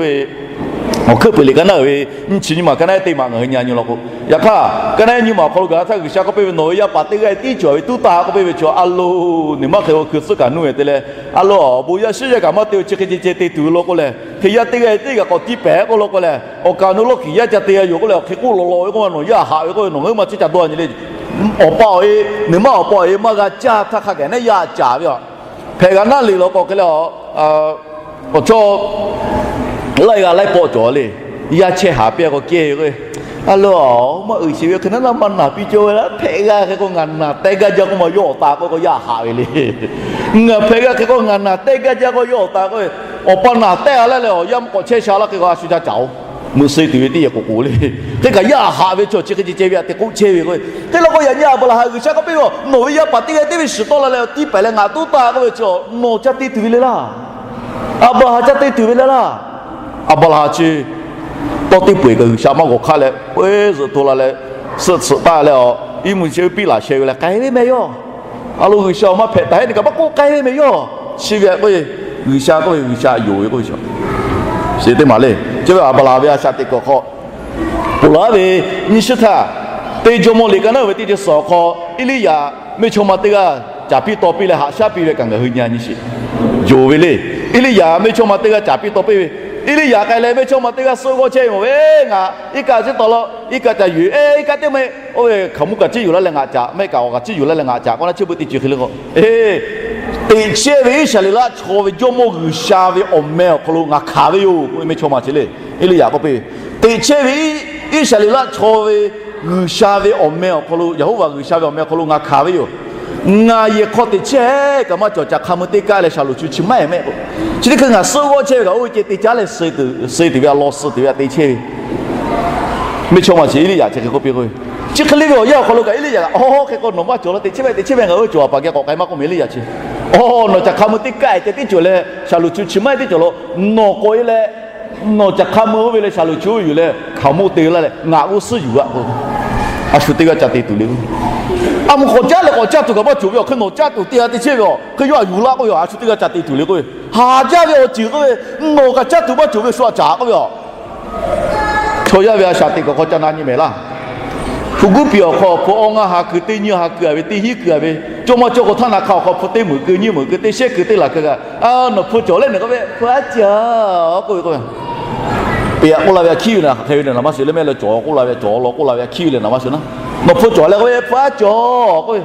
awˬ hkuiˉ puiˍ liꞈ ka naˉ uiˍ ve nyiˇ chi nyiˇ maˬ ka naˉ ehˉ teˇ maˬ ngaˬ hui nyi nyi law k'o, yaꞈ hk'aˇ ka naˉ ehˉ nyiˇ maˬ awˬ hk'aw lo gaˬ htaˇ G'uiˬsha k'oˆ piˇ ve, nawˬ ve yaˇ paˍ teˇ g'aˇ tiˉ cawˬ ve tuˉ taˆ k'oˆ piˇ ve chaw, a loˬ, nawˬ maˇ hk'e awˬ hkui tsuhˇ kaꞈ nuˇ ve te leh, a loˬ, awˬ bon yaˇ shiˉ yaˇ kaꞈ maˇ te ve chi hk'e ceh ceh te tuˬ ve law k'oˆ leh, hk'e yaˇ teˇ g'aˇ tiˉ kaꞈ k'awꞈ tiˇ pehˍ k'oˆ law k'oˆ leh, awˬ kaˍ awˬ nu lawˇ kiˬ yaˇ ca te g'a yoˬ k'oˆ leh, awˬ hk'e k'oˆ lawˬ lawˬ ve k'oˆ ma nawˬ yaˇ haꞈ ve k'oˆ ve nawˬ ngaˬ hui maˇ chi ca dawˇ nyi le. Awˬ pa awˬ e, nawˬ maˇ awˬ pa awˬ e maˇ g'a caˇ htaˇ hk'a gaˬ neˉ yaˇ caˍ ve a. Hpehꞈ g'a naˉ le law k'o hk'e leh a, awˬ chawˇ laiˇ g'a laiˉ pawˆ cawˬ le. Yaˇ chehˇ haˍ piˇ k'o kehˇ ve k'o, a loˬ, maˇ uiˍ sheˍ ve hk'e naˉ naˉ maˇ naˬ piˇ cawˇ ve laˇ. Hpehꞈ g'a hk'e k'o ngaˬ naˬ tehˇ gaˇ jaˇ k'oˆ ma yawˇ awˬ ta k'oˆ ve k'o yaˇ haꞈ ve le. Ngaˬ hpehꞈ g'a hk'e k'o ngaˬ naˬ tehˇ gaˇ jaˇ k'oˆ yawˇ awˬ ta k'oˆ ve, awˬ pa naˬ tehˇ a laˇ leh awˬ yaˇ maˇ k'awꞈ chehˇ sha laˇ hk'e k'o a shu ca caˍ-oˬ. Meuꞈ suh tuˬ ve teˇ yehˬ k'oˍ k'oˍ le. Hk'e kaꞈ yaˇ haꞈ ve chaw chi hk'e ceh ceh ve a te k'oˆ chehˇ ve k'o, hk'e law k'o yaꞈ nyi Aˍbraˍhanˍ G'uiˬsha k'oˆ piˇ ve, nawˬ ve yaˇ paˍ teˇ g'aˇ tiˉ ve shiˍ tawˆ la leh tiˇ pehˍ leh ngaˬ tuˉ taˆ k'oˆ ve chaw, nawˬ ca te tuˬ ve le laˇ. Aˍbraˍhanˍ ca te tuˬ ve le laˇ. Aˍbraˍhanˍ chi tawˇ teˇ peu-eˬ kaꞈ G'uiˬsha maˇ g'awˬ hk'aˇ leh, peuˬ zuhꞈ to la leh, suhˆ tsuhꞈ taˍ leh a, iˉ mvuhˇ chi piˇ laꞈ sheh ve leh k'ai ve meh yawˇ. A loˬ, G'uiˬsha maˇ hpehꞈ taˍ heˆ, teˇ kaꞈ maˇ k'oˆ k'ai ve meh yawˇ. Chi ve k'o, G'uiˬsha k'oˆ ve, G'uiˬsha yonˍ ve k'oˆ ve chaw, chi teˇ maˬ le. Chi ve Aˍbraˍhanˍ ve a shaꞈ teꞈ kuiˬ awˬ hk'aw ponˬ laˬ ve nyi shiˉ htaˇ, teˇ jawˇmawˇ liꞈ ka naˉ uiˍ ve teˇ chi suhˍ awˬ hk'aw Eˇliˇyaꞈ mehˇchawˇma teˇ g'aˇ caˍ piˇ taw piˇ leh haꞈ shaˉ piˇ ve kaꞈ ngaˬ hui nyi nyi sheˍ. Yonˍ ve le. Eˇliˇyaꞈ mehˇchawˇma teˇ g'aˇ caˍ piˇ taw piˇ ve. Eˇliˇyaꞈ k'ai leh mehˇchawˇma teˇ g'aˇ suhˆ g'awˇ chehˇ ve mawˬ ve, Ngaˬ iˉ kaˆ chi tawˍ la, iˉ kaˆ ca yuˬ-e, iˉ kaˆ teˇ maˇ heˆ. Oˇ ve hkaoˍmonˇ kaꞈ ciˇ yuˬ laˇ leh ngaˬ caˍ, maˇ heˆ kaꞈ awˬ kaꞈ ciˇ yuˬ laˇ leh ngaˬ caˍ k'oˆ na, chi beuꞈ teˇ ceuˬ hk'e le k'o, teꞈ chehˇ ve Iˉsaˍreˍlaˆ chaw ve Jawˇmawˇ G'uiˬsha ve awˬ meh awˬ hk'aw lo ngaˬ hkanˍ ve yoˬ k'oˆ ve mehˇchawˇma chi le. Eˇliˇyaꞈ k'oˆ piˇ ve, teꞈ chehˇ ve Iˉsaˍreˍlaˆ chaw ve G'uiˬsha ve awˬ meh awˬ hk'aw lo, Yeˍhoˍvaꞈ G'uiˬsha ve awˬ meh awˬ hk'aw lo ngaˬ hkanˍ ve yoˬ. Ngaˬ yehˬ hk'aw teꞈ chehˇ kaꞈ maˇ cawˬ, caˬ hk'a meuˇ teˇ kaˆ leh shaˍlonˍ chu chi maˇ heˆ mehˆ k'o, chi teˇ hkui ngaˬ suhˆ g'awˇ chehˇ ve kaꞈ oˇ ve ceh te caˉ leh suh tuˬ ve, te chehˇ ve mehˇchawˇma chi Eˇliˇyaꞈ chi hk'e k'oˆ piˇ k'oˆ ve, chi hk'e le ve awˬ yanˇ awˬ hk'aw lo kaꞈ Eˇliˇyaꞈ kaꞈ, Oˇ, hk'e k'o nawˬ maˇ cawˬ la, teꞈ chehˇ ve, teꞈ chehˇ ve, ngaˬ hui cawˬ a paˍ geh k'awꞈ k'ai maˇ k'oˆ mehˍ Eˇliˇyaꞈ chi. Oˇ, nawˬ caˬ hk'a meuˇ teˇ kaˆ-e ceh tiˉ cawˬ leh shaˍlonˍ chu chi maˇ heˆ tiˉ cawˬ la. Nawˬ k'awꞈ-e leh nawˬ caˬ hk'a meuˇ oˇ ve leh shaˍlonˍ chu oˇ ve yuˬ leh hkaoˍmonˇ te laˇ leh ngaˬ g'uˇ suhˉ yuˬ-a k'o, a shu teˇ g'aˇ ca te tuˬ le. A meuˇ k'awꞈ caˉ leh k'awꞈ caˇ tuˬ kaꞈ maˇ cawˬ ve awˬ hk'e nawˬ caˇ tuˬ teˇ g'aˇ teˇ chehˇ ve awˬ hk'e yawˇ htaꞈ yuˬ laˇ k'oˆ ve, a shu teˇ g'aˇ ca te tuˬ le k'oˆ ve, haˍ jaˇ ve awˬ ceuˬ k'oˆ ve, nawˬ kaꞈ caˇ tuˬ maˇ cawˬ ve shu htaꞈ caˍ k'oˆ ve a. Chaw yaˇ ve a shaꞈ teꞈ kaꞈ hk'aw ca na nyi mehˍ laˇ. Hpu guˉ piˍ awˬ hk'aw hpu awˇ ngaˇ ha keu teˇ nyiˇ ha keu-a ve teˇ hinˉ keu-a ve, cawˇ maˇ cawˇ k'o htaˇ na hk'a awˬ hk'aw hpu teˇ meunˍ keu nyiˇ meunˍ keu teˇ shehˉ keu teˇ laˬ keu kaꞈ, a, nawˬ hpu cawˬ leh nawˬ k'oˆ ve, Hpu aˉ cawˬ k'oˆ ve k'o, peꞈ aꞈ k'oˆ la ve a hkiˉ ve lehˬ, hk'aˬ hk'e ve lehˬ naˍ maˇ shuˍ leh mehˆ leh cawˬ k'oˆ la ve, cawˬ law k'oˆ la ve a hkiˉ ve lehˬ naˍ maˇ shuˍ na. Nawˬ hpu cawˬ leh k'oˆ ve, Hpu aˉ cawˬ k'oˆ ve,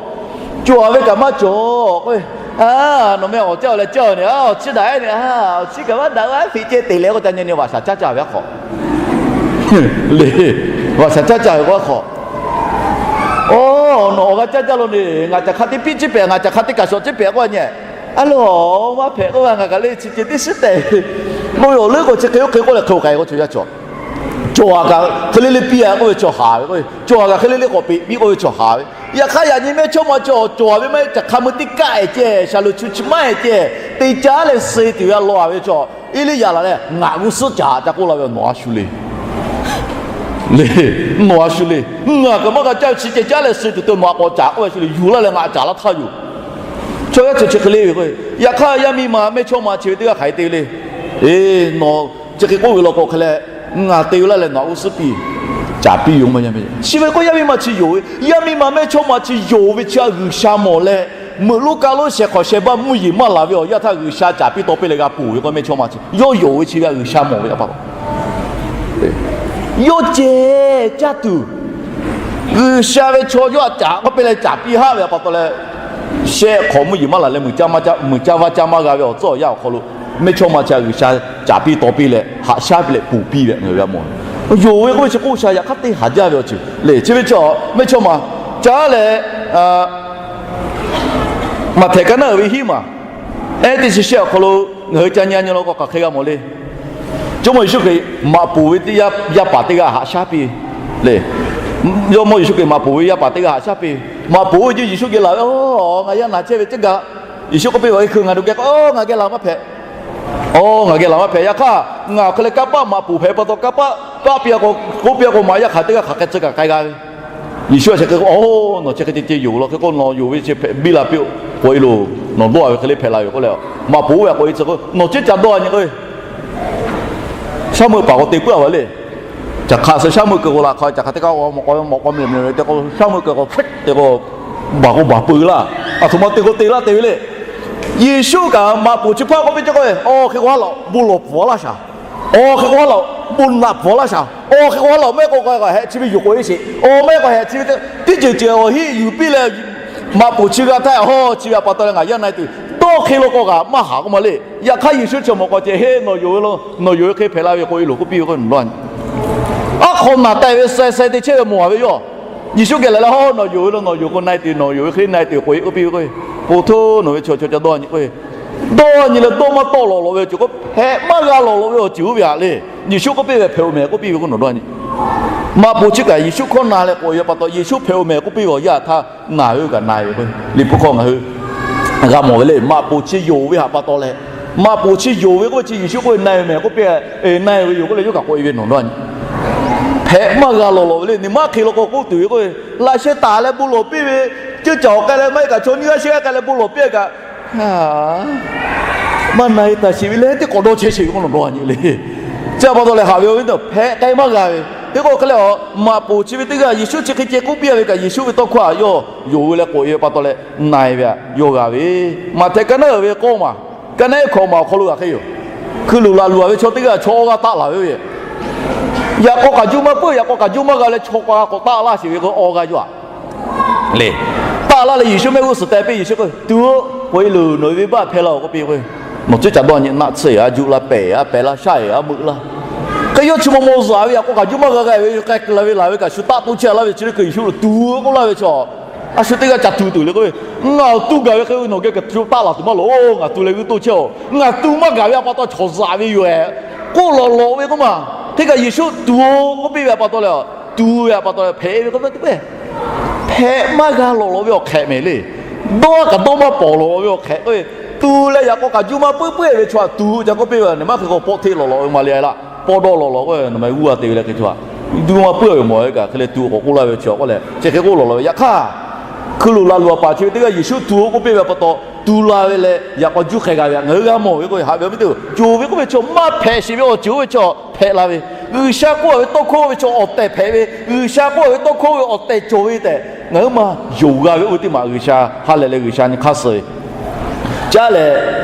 cawˬ ve kaꞈ maˇ cawˬ k'oˆ ve, a, nawˬ meh awˬ caˇ leh caˇ ne, a, awˬ chiˇ daꞈ-e ne, a, awˬ chiˇ kaꞈ maˇ daꞈ-a, a hpiꞈ ceh teꞈ leh k'o ca nyi nyi vaꞈ shaˍ caˉ caˇ ve a hk'awꞈ le. Vaꞈ shaˍ caˉ caˇ ve k'o a hk'awꞈ, Oˇ, nawˬ awˬ g'a caˇ caˇ lo ne, ngaˬ caˬ hk'a teˇ piˇ ciˉ pehꞈ, ngaˬ caˬ hk'a teˇ kaꞈ shawˍ ciˉ pehꞈ k'oˆ a nyi. A loˬ, maˇ hpehꞈ k'oˆ ve, ngaˬ kaꞈ le chi ceh teˇ shiˉ tehꞈ k'oˆ ve awˬ leuˉ k'o chi hk'e oˇ hk'e k'oˆ leh hk'e-o k'ai k'o chaw yaˇ cawˬ. Cawˬ-a kaꞈ hk'e le le piˇ-a k'oˆ ve chaw haˍ ve k'o, cawˬ-a kaꞈ hk'e le le k'awꞈ peꞈ piˇ k'oˆ ve chaw haˍ ve. Yaꞈ hk'aˇ yaꞈ nyi mehˇchawˇma chi awˬ cawˬ-a ve maˇ heˆ, caˬ hk'a meuˇ teˇ kaˆ-e ceh, shaˍlonˍ chu chi maˇ-e ceh, te caˉ leh suh tuˬ ve a law-a ve chaw, Eˇliˇyaꞈ laˬ leh ngaˬ g'uˇ suhˉ caˍ ca k'oˆ la ve, nawˬ a shu le. Le, nawˬ a shu le. Ngaˬ kaꞈ maˇ g'a caˇ, chi ceh caˉ leh suh tuˬ te nawˬ a k'awꞈ caˍ k'oˆ ve shu le, yuˬ laˇ leh ngaˬ caˍ laˇ htaˇ yoˬ. Chaw yaˇ chi chi hk'e le ve k'o, yaꞈ hk'aˇ yaˇ miˇ ma mehˇchawˇma chi ve teˇ g'aˇ hk'aˬ hk'e te ve le. Eˬ, nawˬ chi hk'e k'oˆ ve law k'o hk'e leh, ngaˬ te ve laˇ leh nawˬ a g'uˇ suhˉ piˇ, caˍ piˇ yoˬ maˇ yaˇ miˇ. Chi ve k'o yaˇ miˇ ma chi yonˍ ve, yaˇ miˇ ma mehˇchawˇma chi yonˍ ve chi a G'uiˬsha mawˬ leh, meuꞈ lonˉ kaˆ lonˉ shehˍ hk'awꞈ shehˍ baˆ mvuhˇ yeˬ maˇ laˬ ve awˬ yanˇ htaˇ G'uiˬsha caˍ piˇ taw piˇ leh g'a ponˬ ve k'o mehˇchawˇma chi yawˇ yonˍ ve chi ve a G'uiˬsha mawˬ ve pa taw, yawˇ ceh caˇ tuˬ, G'uiˬsha ve chaw yawˇ htaꞈ caˍ k'oˆ piˇ leh caˍ piˇ haˆ ve pa taw leh, shehˆ hk'awꞈ mvuhˇ yeˬ maˇ laˬ leh meuꞈ caˇ maˇ caˇ, meuꞈ caˇ vaˇ caˇ maˇ g'a ve awˬ tcuhˉ awˬ yanˇ awˬ hk'aw lo, mehˇchawˇma chi a G'uiˬsha caˍ piˇ taw piˇ leh haꞈ shaˉ piˇ leh ponˬ piˇ ve ngaˬ hui g'a mawˬ. Yonˍ ve k'oˆ ve chi k'oˆ sha yaꞈ hk'aˇ teˇ haˍ jaˇ ve awˬ ceuˬ le. Chi ve chi mehˇchawˇma caˉ leh Maꞈhtehˍ ka naˉ uiˍ ve hiˉ maˬ ehˉ teˇ chi shehˆ awˬ hk'aw lo ngaˬ hui ca nyi nyi law k'o hk'aˬ hk'e g'a mawˬ le. Jawˇmawˇ Yeˍsuˆ Hkriꞈ maꞈ poˍ ve teˇ yanˇ yaˇ paˍ teˇ g'aˇ haꞈ shaˉ piˇ le. Jawˇmawˇ Yeˍsuˆ Hkriꞈ maꞈ poˍ ve yaˇ paˍ teˇ g'aˇ haꞈ shaˉ piˇ. Maꞈ poˍ ve Yeˍsuˆ geh laˬ ve, Oˇ, ngaˬ yaˇ naˬ chehˇ ve teˇ gaˬ. Yeˍsuˆ k'oˆ piˇ ve, Hkui ngaˬ to geh k'o, ngaˬ geh laˬ maˇ hpehꞈ. Oˇ, ngaˬ geh laˬ maˇ hpehꞈ. Yaꞈ hk'aˇ ngaˬ awˬ hk'e leh kanˇ paˆ maꞈ poˍ hpehꞈ pa taw kanˇ paˆ kaˆ piˇ-a k'o, k'oˆ piˇ-a k'o, maꞈ yaˇ hk'aˬ teˇ g'aˇ hk'aˬ hk'e tcuh kaꞈ k'ai g'a ve. Yeˍsuˆ a chi hk'e k'o, Oˇ, nawˬ chi hk'e ceh ceh yonˍ law hk'e k'o, nawˬ yonˍ ve chi hpehꞈ biˇ la piˇ-oˆ. K'oꞈ-e loˬ, nawˬ dawˇ-a ve hk'e le hpehꞈ la ve k'oˆ leh, maꞈ poˍ oˇ ve k'oꞈ-e tcuh k'o, Nawˬ ceˇ ca dawˇ-a nyi k'o, shaˉ meuˆ paˍ k'o te puiˉ-a ve le. Caˬ hk'aˬ suh shaˉ meuˆ keu k'o la hk'aˬ, caˬ hk'aˬ teˇ kaꞈ mawꞈ k'aw mawꞈ k'aw meuˍ meuˍ ve te k'o, shaˉ meuˆ keu k'o, te k'o, baˬ k'o baˬ peu laˇ. A htoꞈ ma te k'o te laˇ te ve le. Yeˍsuˆ kaꞈ maꞈ poˍ chi hpaˇ k'oˆ piˇ ceh k'o, Awˬ hk'e k'o haˉ lawꞈ bon lawˬ pfuhˍ laˇ shaˍ. Awˬ hk'e k'o haˉ lawꞈ bon naꞈ pfuhˍ laˇ shaˍ. Awˬ hk'e k'o haˉ lawꞈ mehˆ k'o k'ai k'o heh chi ve yoˬ k'oꞈ-e sheˍ. Awˬ mehˆ k'o heh chi ve teˇ ceuˬ ceuˬ awˬ hiˆ yuˬ piˇ leh, maꞈ poˍ chi g'a htaˇ hawˇ chi ve pa taw leh ngaˬ yaˇ na-e tuˬ dawˇ hk'e law k'o kaꞈ maˇ haˍ k'oˆ ma le. Yaꞈ hk'aˇ Yeˍsuˆ chi mawˬ k'aw ceh, Heˆ, nawˬ yonˍ ve lo, nawˬ yonˍ ve hk'e hpehꞈ la ve k'oꞈ-e loˬ k'oˆ piˇ ve k'o, nawˬ dawˇ-a nyi. Aˉ hk'aw naˬ taˍ ve sai sai te chehˇ ve mawˬ-a ve yoˬ. Yeˍsuˆ geh laˬ leh, Hawˇ, nawˬ yonˍ ve lo, nawˬ yonˍ k'o na-e tuˬ, nawˬ yonˍ ve hk'e na-e tuˬ k'oꞈ-e k'oˆ piˇ ve k'o, K'o htoˇ, nawˬ ve chaw chaw ca dawˇ nyi k'o, dawˇ nyi leh dawˇ maˇ tawˆ lawˬ lawꞈ ve awˬ ceuˬ k'o, hpehꞈ maˇ g'a lawˬ lawꞈ ve awˬ ceuˬ oˇ ve haꞈ le. Yeˍsuˆ k'oˆ piˇ ve, Hpehꞈ-oˬ mehˍ k'oˆ piˇ ve k'o, nawˬ dawˇ nyi. Maꞈ poˍ chi kaꞈ Yeˍsuˆ hkawˇ na leh k'oꞈ-e ve pa taw, Yeˍsuˆ hpehꞈ-oˬ mehˍ k'oˆ piˇ ve awˬ yanˇ htaˇ, naˬ ve kaꞈ na-e ve k'o, Liꞈ hpu hk'aw ngaˬ hui g'a mawˬ ve le. Maꞈ poˍ chi yonˍ ve haꞈ pa taw leh, maꞈ poˍ chi yonˍ ve k'oˆ ve chi Yeˍsuˆ k'oˆ ve na-e mehˍ k'oˆ piˇ, na-e ve yoˬ k'oˆ leh yawˇ kaꞈ k'oꞈ-e ve nawˬ dawˇ nyi. Hpehꞈ maˇ g'a lawˬ lawꞈ ve le. Nawˬ maˇ hk'e law k'o k'oˆ tuˬ ve k'o, laꞈ sheh taˍ leh bon lawˬ piˇ ve, ceuˇ caˬ awˬ k'ai leh maˇ heˆ kaꞈ chaw nyiˇ g'aˇ shehˆ g'aˇ k'ai leh bon lawˬ piˇ kaꞈ, maˇ na-e taˍ sheˍ ve le, teˇ k'awꞈ dawˇ chehˇ sheˍ ve k'o nawˬ dawˇ nyi le. Chi pa taw leh haꞈ ve awˬ viˉ teˇ hpaˍ, hpehꞈ k'ai maˇ g'a ve, K'o hk'e leh a, maꞈ poˍ chi ve teˇ g'aˇ Yeˍsuˆ chi hk'e ceh k'oˆ piˇ a ve kaꞈ, Yeˍsuˆ ve tawˇ hkawˇ htaꞈ yawˇ yonˍ ve leh k'oꞈ e ve pa taw leh na e ve htaꞈ yawˇ g'a ve. Maꞈhtehˍ ka naˉ uiˍ ve k'awˇ maˬ, ka naˉ ehˉ hkawꞈ maˬ awˬ hk'aw lo g'a hk'e yoˬ. Hkui luˬ laˬ luˬ a ve chaw teˇ g'aˇ chaw awˇ g'aˇ taˆ laˬ ve yoˬ. Yaꞈ k'aw k'aꞈ juˇ maˇ puiˉ, yaꞈ k'aw k'aꞈ juˇ maˇ g'a leh chaw k'aw g'a k'awꞈ taˆ laˇ sheˍ ve k'o awˇ g'aˇ yaˇ le. Taˆ laˇ leh Yeˍsuˆ mehˆ g'uˇ suhˍ teh piˇ. Yeˍsuˆ k'oˆ, Tuˬ-oˬ, k'oꞈ e loˬ, nawˬ ve venˇ baˆ hpehˇ laˇ-oˬ k'oˆ piˇ k'o, nawˬ tcuhˉ caꞈ dawˇ nyi naˆ tsuhˇ-eˬ a juˆ laˇ pehˍ a pehˍ laˇ shaˉ-eˬ a meuꞈ laˇ. Hk'e yawˇ chi maw maw zuhꞈ ve yaꞈ k'aw k'aꞈ juˇ maˇ g'a g'a ve k'ai kuiˬ la ve laˬ ve kaꞈ shu taˆ toˇ chehˇ laˇ ve chi teˇ hkui Yeˍsuˆ lo tuˬ-oˬ k'oˆ laˇ ve chaw, a shu teˇ g'aˇ ca tuˬ tuˬ le k'oˆ ve, Ngaˬ awˬ tuˇ gaˬ ve hk'e ve nawˬ geh kaꞈ shu taˆ laˬ tuˬ maˇ loˬ. Ngaˬ tuˬ leh g'uiˇ toˇ chehˇ-oˬ. Ngaˬ tuˬ maˇ gaˬ ve a pa taw chaw zaꞈ ve yoˬ-ehˍ k'oˆ lawꞈ lawꞈ ve k'oˆ maˬ. Hk'e kaꞈ Yeˍsuˆ tuˬ-oˬ k'oˆ piˇ ve a pa taw leh, tuˬ ve a pa taw leh hpehꞈ ve k'oˆ ve teˇ pehˇ hpehꞈ maˇ g'a lawꞈ lawꞈ ve awˬ hk'ehꞈ mehˍ le. Dawˇ kaꞈ dawˇ maˇ pawˍ lawꞈ lawꞈ ve awˬ hk'ehꞈ k'oˆ ve, tuˬ leh yaꞈ k'aw k'aꞈ juˇ maˇ puiˉ puiˉ ve chaw htaꞈ tuˬ ca k'oˆ piˇ ve, nawˬ maˇ hk'e k'o pawˆ hteˆ lawꞈ lawꞈ ve maˇ le laˇ. Pawˇ dawˇ lawꞈ lawꞈ k'oˆ ve, nawˬ ma g'uˇ a te ve leh hk'e chaw htaꞈ juˇ maˇ puiˉ ve mawˬ ve kaꞈ hk'e leh tuˬ k'awꞈ k'oˆ laˇ ve chi k'oˆ leh chi hk'e k'oˆ lawꞈ lawꞈ ve. Yaꞈ hk'aˇ, hkui luˬ laˬ luˬ a paˍ chi ve teˇ g'aˇ Yeˍsuˆ tuˬ-oˬ k'oˆ piˇ ve a pa taw tuˬ la ve leh yaꞈ k'aw juˇ hk'e g'a ve htaꞈ ngaˬ hui g'a mawˬ ve k'o, haꞈ ve awˬ viˉ teˇ-oˬ, yonˍ ve k'oˆ ve chaw maˇ hpehꞈ sheˍ ve awˬ ceuˬ oˇ ve chaw hpehꞈ la ve, G'uiˬsha k'oˆ ve tawˇ hkawˇ ve chaw awˬ tehˬ hpehꞈ ve, G'uiˬsha k'oˆ ve tawˇ hkawˇ ve awˬ tehˬ cawˬ ve tehꞈ ngaˬ hui maˇ yonˍ g'a ve oˇ ve teˇ maˬ G'uiˬsha ha lehˬ leh G'uiˬsha nyi hk'aˇ suh ve. Caˇ lehˬ,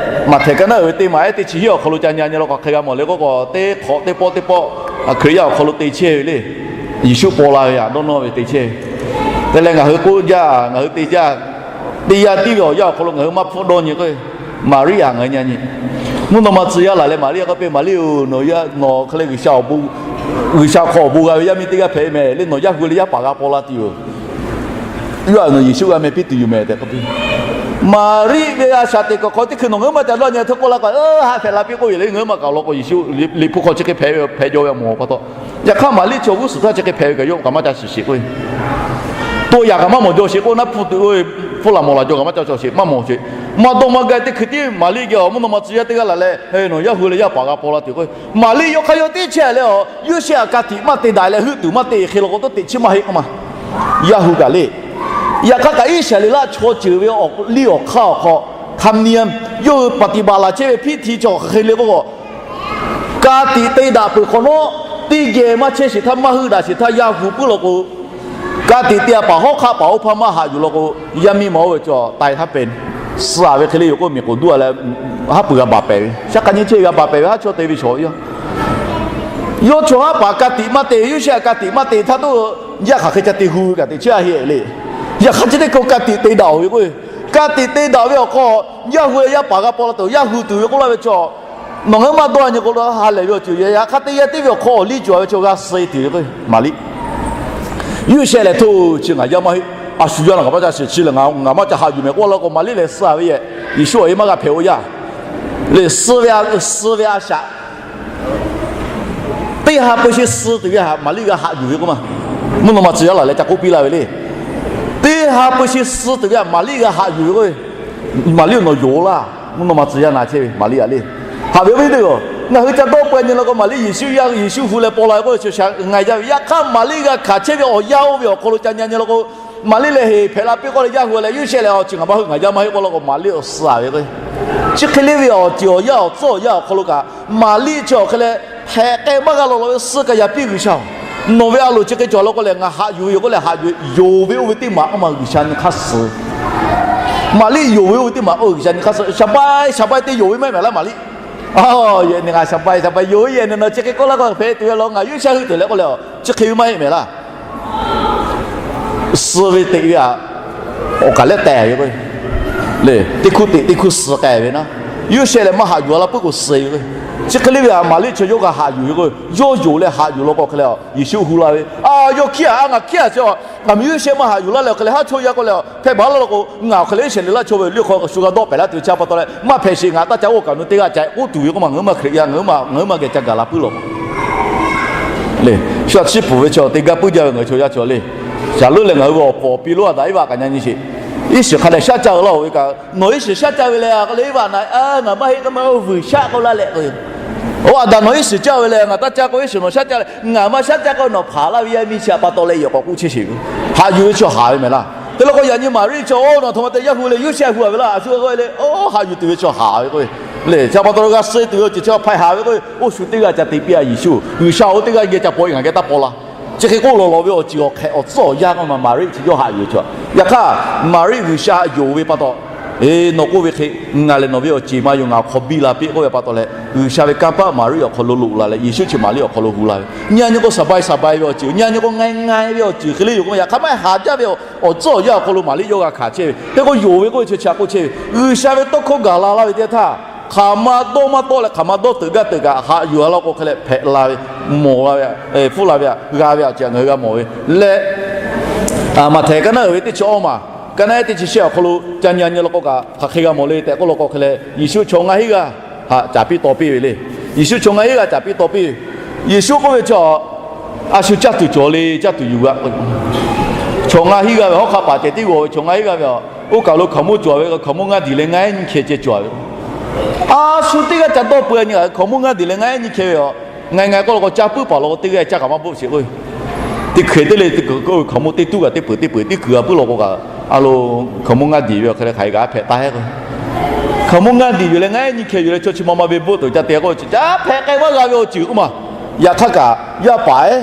Maꞈhtehˍ ka naˉ uiˍ ve teˇ maˬ ehˉ teˇ chi hiˉ awˬ hk'aw lo ca nyi nyi la k'o hk'e g'a mawˬ le k'oˆ k'o, teˇ hk'awꞈ teˇ pawˆ teˇ pawˆ Hkriꞈ yaˇ awˬ hk'aw lo te chehˇ ve le. Yeˍsuˆ paw la ve htaꞈ dawˇ nawˇ ve te chehˇ ve. Te leh ngaˬ hui k'oˆ jaˇ, ngaˬ hui te jaˇ, te yaˇ tiˉ ve awˬ yanˇ awˬ hk'aw lo ngaˬ hui maˇ hpfuhˆ dawˇ nyi k'o, Maˍriˆ htaꞈ ngaˬ hui nyi nyi. Mvuhˇ naw ma tcuh yaˇ laˬ leh Maˍriˆ k'oˆ piˇ, Maˍriˆ-oˬ, nawˬ yaˇ nawˬ hk'e leh G'uiˬsha awˬ bon, G'uiˬsha hk'aw awˬ bon g'a ve yaˇ miˇ teˇ g'aˇ hpehꞈ ve mehˍ le. Nawˬ yaˇ hui leh yaˇ paˍ g'a paw la tuˬ yoˬ. Yawˇ htaꞈ nawˬ Yeˍsuˆ g'a meh piˇ tuˬ yoˬ mehˍ tehꞈ k'oˆ piˇ. Maˍriˆ ve a shaꞈ teꞈ kuiˬ hk'aw teˇ hkui nawˬ ngaˬ hui maˇ ca dawˇ nyi htawˇ k'oˆ laˇ k'o, haˆ hpehꞈ la piˇ k'oˆ ve le. Ngaˬ hui maˇ kaꞈ awˬ lawn k'o Yeˍsuˆ Liꞈ hpu hk'aw chi hk'e hpehꞈ ve hpehꞈ jaw ve a mawˬ pa taw. Yaꞈ hk'aˇ Maˍriˆ chaw g'uˇ suhˍ htaˇ chi hk'e hpehꞈ ve kaꞈ yawˇ kaꞈ maˇ ca shiˍ sheˍ k'oˆ ve, to yaꞈ kaꞈ maˇ mawˬ jaw sheˍ k'oˆ, naˆ hpu tuꞈ-oˬ, hpfuhˆ laˬ mawˬ laˬ jaw kaꞈ maˇ ca shiˍ maˇ mawˬ sheˍ. Maˇ dawˇ maˇ gaˇ teˇ hkui tiˉ Maˍriˆ geh awˬ mvuhˇ naw ma tcuh yaˇ teˇ g'aˇ laˬ leh, Nawˬ yaˇ hui leh yaˇ paˍ g'a paw la tuˬ k'oˆ ve, Maˍriˆ yawˇ hk'aˇ yawˇ teˇ chehˇ leh a, Yoˇsehꞈ htaꞈ ka tiꞈ maˇ te daꞈ leh heuˆ tuˬ maˇ te hk'e law k'o, tawˇ teꞈ chiˇ maˇ heˆ k'oˆ ma. Yaˇ hui kaꞈ le. Yaꞈ hk'aˇ kaꞈ Iˉsaˍreˍlaˆ chaw ceuˬ ve awˬ liˇ awˬ hk'aˇ awˬ hk'aw, hkaˍnˍnˍ yawˇ hui paˍtiˍbaˍ laˬ chehˇ ve hpiˇ hti chaw hk'e le k'oˆ k'o, ka tiꞈ te daꞈ peuˬ hk'awꞈ nawˉ, teˇ geh maˇ chehˇ sheˍ htaˇ, maˇ heuˆ daꞈ sheˍ htaˇ, yaˇ hui puiˉ law k'o, ka tiꞈ te a paˍ hawˉ hk'aˆ paˍ oˇ hpaˇ maˇ haꞈ yuˬ law k'o, yaˇ miˇ ma oˇ ve cawˬ taiˍ htaˇ pehˍ suh ve hk'e le yoˬ k'oˆ, miˬ k'oˍ duˇ a leh haˉ pui g'a baˬ pehˍ ve, shaˉ hk'aˇ nyi chehˇ g'a baˬ pehˍ ve haˉ chawˇ te ve shawˍ ve yoˬ. Yawˇ chaw haˉ paˍ ka tiꞈ maˇ te, Yoˇsehꞈ ka tiꞈ maˇ te htaˇ, toˇ yaˇ hk'aˬ hk'e ca te hu ve kaꞈ teꞈ chiˇ a heˆ le. Yaꞈ hk'aˇ chi teˇ hkui ka tiꞈ te daꞈ-oˬ ve k'o, ka tiꞈ te daꞈ ve awˬ hk'aw, yaˇ hui yaˇ paˍ g'a paw la tuˬ, yaˇ hui tuˬ ve k'oˆ laˇ ve chaw, nawˬ ngaˬ hui maˇ dawˇ nyi k'o, ha lehˬ ve awˬ ceuˬ yaꞈ hk'aˇ teˇ yanˇ teˇ ve awˬ hk'aw awˬ liˇ cawˬ ve chaw g'a suh e tuˬ ve k'o, Maˍriˆ Yoˇsehꞈ lehˬ, Hto, chi ngaˬ yaˇ maˇ heˆ. A shu yaˇ la ngaˬ maˇ ca shiˍ, chi lehˬ ngaˬ maˇ ca haꞈ yuˬ mehˍ k'oˆ laˇ k'o, Maˍriˆ lehˬ suh ve yehˬ, Yeˍsuˆ awˬ e maˇ g'a hpehꞈ-o yaˇ le. Suh ve, suh ve a shaꞈ teˇ ha peu shi suh tuˬ ve htaꞈ Maˍriˆ g'a haꞈ yuˬ ve k'oˆ ma. Mvuhˇ naw ma tcuh yaˇ laˬ leh ca k'oˆ piˇ laˇ ve le. Teˇ ha peu shi suh tuˬ ve htaꞈ Maˍriˆ g'a haꞈ yuˬ ve k'o, Maˍriˆ-oˬ, nawˬ yonˍ-o laˇ. Mvuhˇ naw ma tcuh yaˇ na chehˇ ve Maˍriˆ-a le. Haꞈ ve awˬ viˉ teˇ-oˬ, ngaˬ hui ca dawˇ pawehˇ nyi law k'o, Maˍriˆ Yeˍsuˆ yaˇ, Yeˍsuˆ hu leh paw la ve k'oˆ ve chi sha ngaˬ yaˇ ve. Yaꞈ hk'aˇ Maˍriˆ g'a hkanˍ chehˇ ve awˬ yanˇ oˇ ve awˬ hk'aw lo ca nyi nyi law k'o, Maˍriˆ lehˬ heˍ hpehꞈ la piˇ k'oˆ leh, yaˇ hui leh Yoˇsehꞈ lehˬ, Chi ngaˬ maˇ heuˆ, ngaˬ yaˇ maˇ heˆ k'oˆ laˇ k'o, Maˍriˆ-oˬ, suh ve k'o, chi hk'e le ve awˬ ceuˬ awˬ yanˇ awˬ tcuhˉ awˬ yanˇ awˬ hk'aw lo kaꞈ, Maˍriˆ chi awˬ hk'e leh hpehꞈ k'ai maˇ g'a law law ve suh kaꞈ yaꞈ piˇ G'uiˬsha-oˬ, nawˬ ve a loˍ chi hk'e cawˬ law k'o lehˬ, ngaˬ haꞈ yuˬ ve yoˬ k'oˆ leh haꞈ yuˬ ve, yonˍ ve oˇ ve teˇ maˬ k'oˆ ma G'uiˬsha nyi hk'aˇ suh Maˍriˆ yonˍ ve oˇ ve teˇ maˬ k'oˆ G'uiˬsha nyi hk'aˇ suh. Shaˍbai, shaˍbai te yonˍ ve maˇ heˆ mehˍ laˇ Maˍriˆ. Aˬ, yehˬ ni ngaˬ shaˍbai, shaˍbai yonˍ ve yehˬ ni nawˬ chi hk'e k'oˆ laˇ k'o, hpehꞈ tuˬ ve law, ngaˬ Yoˇsehꞈ heuˆ tuˬ leh k'oˆ leh, chi hk'e ve maˇ heˆ mehˍ laˇ. Suh ve teꞈ ve htaꞈ awˬ kaˬ lehˉ teh ve k'o, le, teˇ hkuˇ teꞈ teˇ hkuˇ suh k'ai ve naˉ, Yoˇsehꞈ lehˬ maˇ haꞈ yuˬ a laˇ puiˉ k'o suh ve k'o, chi hk'e le ve htaꞈ Maˍriˆ chaw yawˇ g'a haꞈ yuˬ ve k'o, yawˇ yonˍ leh haꞈ yuˬ law k'o hk'e leh, Yeˍsuˆ hu la ve, Aˬ, yawˇ hkiˉ-a, ngaˬ hkiˉ-a chi, ngaˬ miˬ Yoˇsehꞈ maˇ haꞈ yuˬ laˇ leh awˬ hk'e leh haˉ chaw yaˇ k'oˆ leh, hpehꞈ baˬ laˇ law k'o, ngaˬ awˬ hk'e leh Iˉsaˍreˍlaˆ chaw ve liˇ hk'aw shu g'a dawˆ pehˍ laˇ tuˬ ve chi pa taw leh maˇ hpehꞈ sheˍ, ngaˬ taˇ ca oˇ kaꞈ nu teˇ g'aˇ ca k'oˆ tuˬ ve k'oˆ ma, ngaˬ hui maˇ Hkriꞈ yaˇ, ngaˬ hui maˇ geh ca gaˬ la puiˉ law. Le, shu a chiˉ pfuhˍ ve chi teˇ gaˇ puiˉ jaˇ ve ngaˬ hui chaw yaˇ chaw le. Shaˍlonˍ lehˬ ngaˬ hui ve awˬ pfuhˍ awˬ pi lonˉ Aˍdanˍ Eˇvaꞈ kaꞈ nyi nyi sheˍ. Iˉsaˍreˍlaˆ hk'a dehꞈ shaˉ caˇ ve laˇ-oˬ ve kaꞈ, nawˬ Iˉsaˍreˍlaˆ shaˉ caˇ ve leh, a k'o leh Eˇvaꞈ na, ngaˬ maˇ heˆ k'oˆ ma, vuiˬ shaˆ k'oˆ laˇ leh k'o, oˇ Aˍdanˍ nawˬ Iˉsaˍreˍlaˆ caˇ ve leh ngaˬ taˇ caˇ k'o, Iˉsaˍreˍlaˆ nawˬ shaˉ caˇ leh ngaˬ maˇ shaˉ caˇ k'o, nawˬ hpanˍ laˇ ve yaˇ miˇ chi htaꞈ pa taw leh yehˬ k'awꞈ k'oˆ chehˇ sheˍ ve. Haꞈ yuˬ ve chaw haꞈ ve mehˍ laˇ. Te law k'o yaꞈ nyi Maˍriˆ chaw, oˇ nawˬ htaꞈ ma te yaˇ hu leh Yoˇsehꞈ hu-a ve laˇ, a shu k'oˆ le, oˇ haꞈ yuˬ tuˬ ve chaw haꞈ ve k'o, lehˬ chi pa taw leh g'a suh tuˬ ve awˬ ceuˬ chi hpaw haꞈ ve k'o, oˇ shu teˇ g'aˇ ca te piˇ-a Yeˍsuˆ. G'uiˬsha oˇ teˇ g'aˇ geh ca paw-e ngaˬ geh taˇ paw la. Chi hk'e k'oˆ lawˬ lawˬ ve awˬ ceuˬ awˬ hk'ehꞈ awˬ tcuhˉ awˬ yanˇ k'oˆ ma Maˍriˆ chi yawˇ haꞈ yuˬ ve chaw. Yaꞈ hk'aˇ Maˍriˆ G'uiˬsha htaꞈ yonˍ ve pa taw, Eˬ, nawˬ k'oˆ ve hk'e ngaˬ lehˬ nawˬ ve awˬ ceˬ ma yoˬ, ngaˬ awˬ hk'aw biˇ la piˇ k'oˆ ve pa taw leh, G'uiˬsha ve kanˇ paˆ Maˍriˆ awˬ hk'aw lo loꞈ la leh Yeˍsuˆ chi Maˍriˆ awˬ hk'aw lo hu la ve. Nyi a nyi k'o saˍ bai saˍ bai ve awˬ ceuˬ, nyi a nyi k'o ngai ngai ve awˬ ceuˬ hk'e le yoˬ k'o, yaꞈ hk'aˇ maˇ haˍ jaˇ ve awˬ tcuhˉ awˬ yanˇ awˬ hk'aw lo Maˍriˆ yawˇ g'a hkanˍ chehˇ ve. Hk'e k'o yonˍ ve k'oˆ ve chi chi htaꞈ k'oˆ chehˇ ve, G'uiˬsha ve tawˇ hkawˇ gaˬ la laˇ ve teˇ yanˇ htaˇ, hk'aˬ ma dawˇ maˇ tawˆ leh hk'aˬ ma dawˇ teuꞈ gaˇ teuꞈ kaꞈ haꞈ yuˬ a law k'o hk'e leh hpehꞈ la ve, mawˬ la ve, hpfuhˆ la ve htaꞈ g'a ve htaꞈ ngaˬ hui g'a mawˬ ve leh, Maꞈhtehˍ kaˇ naˉ uiˍ ve teˇ chi awˇ maˬ, kaˇ naˉ teˇ chi shehˆ awˬ hk'aw lo ca nyi a nyi law k'o kaꞈ hk'aˬ hk'e g'a mawˬ le tehꞈ k'oˆ law k'o hk'e leh, Yeˍsuˆ chaw ngaˇ hinˉ g'aˇ htaꞈ caˍ piˇ taw piˇ ve le. Yeˍsuˆ chaw ngaˇ hinˉ g'aˇ caˍ piˇ taw piˇ ve. Yeˍsuˆ k'oˆ ve chaw, a shu caˇ tuˬ cawˬ le, caˇ tuˬ yuˬ g'a. Chaw ngaˇ hinˉ g'aˇ ve hawˉ hk'aˆ paˍ cehˬ tiˉ g'aw ve chaw ngaˇ hinˉ g'aˇ ve a, oˇ kaˬ lo hkaoˍmonˇ cawˬ ve, hkaoˍmonˇ ngaˇ diˬ leh ngaˇ ehˉ nyiˇ hkeh ceh cawˬ ve. A shu teˇ g'aˇ ca dawˇ peu a nyi a, hkaoˍmonˇ ngaˇ diˬ leh ngaˇ ehˉ nyiˇ hkeh ve a, ngaˬ ngaˬ k'oˆ law k'o caˇ puiˉ paˍ law k'o teˇ g'aˇ caˇ kaꞈ maˇ bvuhˆ sheˍ k'o, teˇ hkeh teˇ le, hkaoˍmonˇ teˇ tuˉ kaꞈ teˇ peuˬ teˇ peuˬ teˇ kuiˬ a puiˉ law k'o kaꞈ, a lo hkaoˍmonˇ ngaˇ diˬ ve awˬ hk'e leh hk'aˬ hk'e kaꞈ hpehꞈ taˍ heˆ k'o, hkaoˍmonˇ ngaˇ diˬ yuˬ leh ngaˇ ehˉ nyiˇ hkeh yuˬ leh chaw chi ma ma ve bvuhˆ tuˬ ca te k'o, caˇ hpehꞈ k'ai maˇ g'a ve awˬ ceuˬ k'oˆ ma. Yaꞈ hk'aˇ kaꞈ yaˇ paˍ ehˉ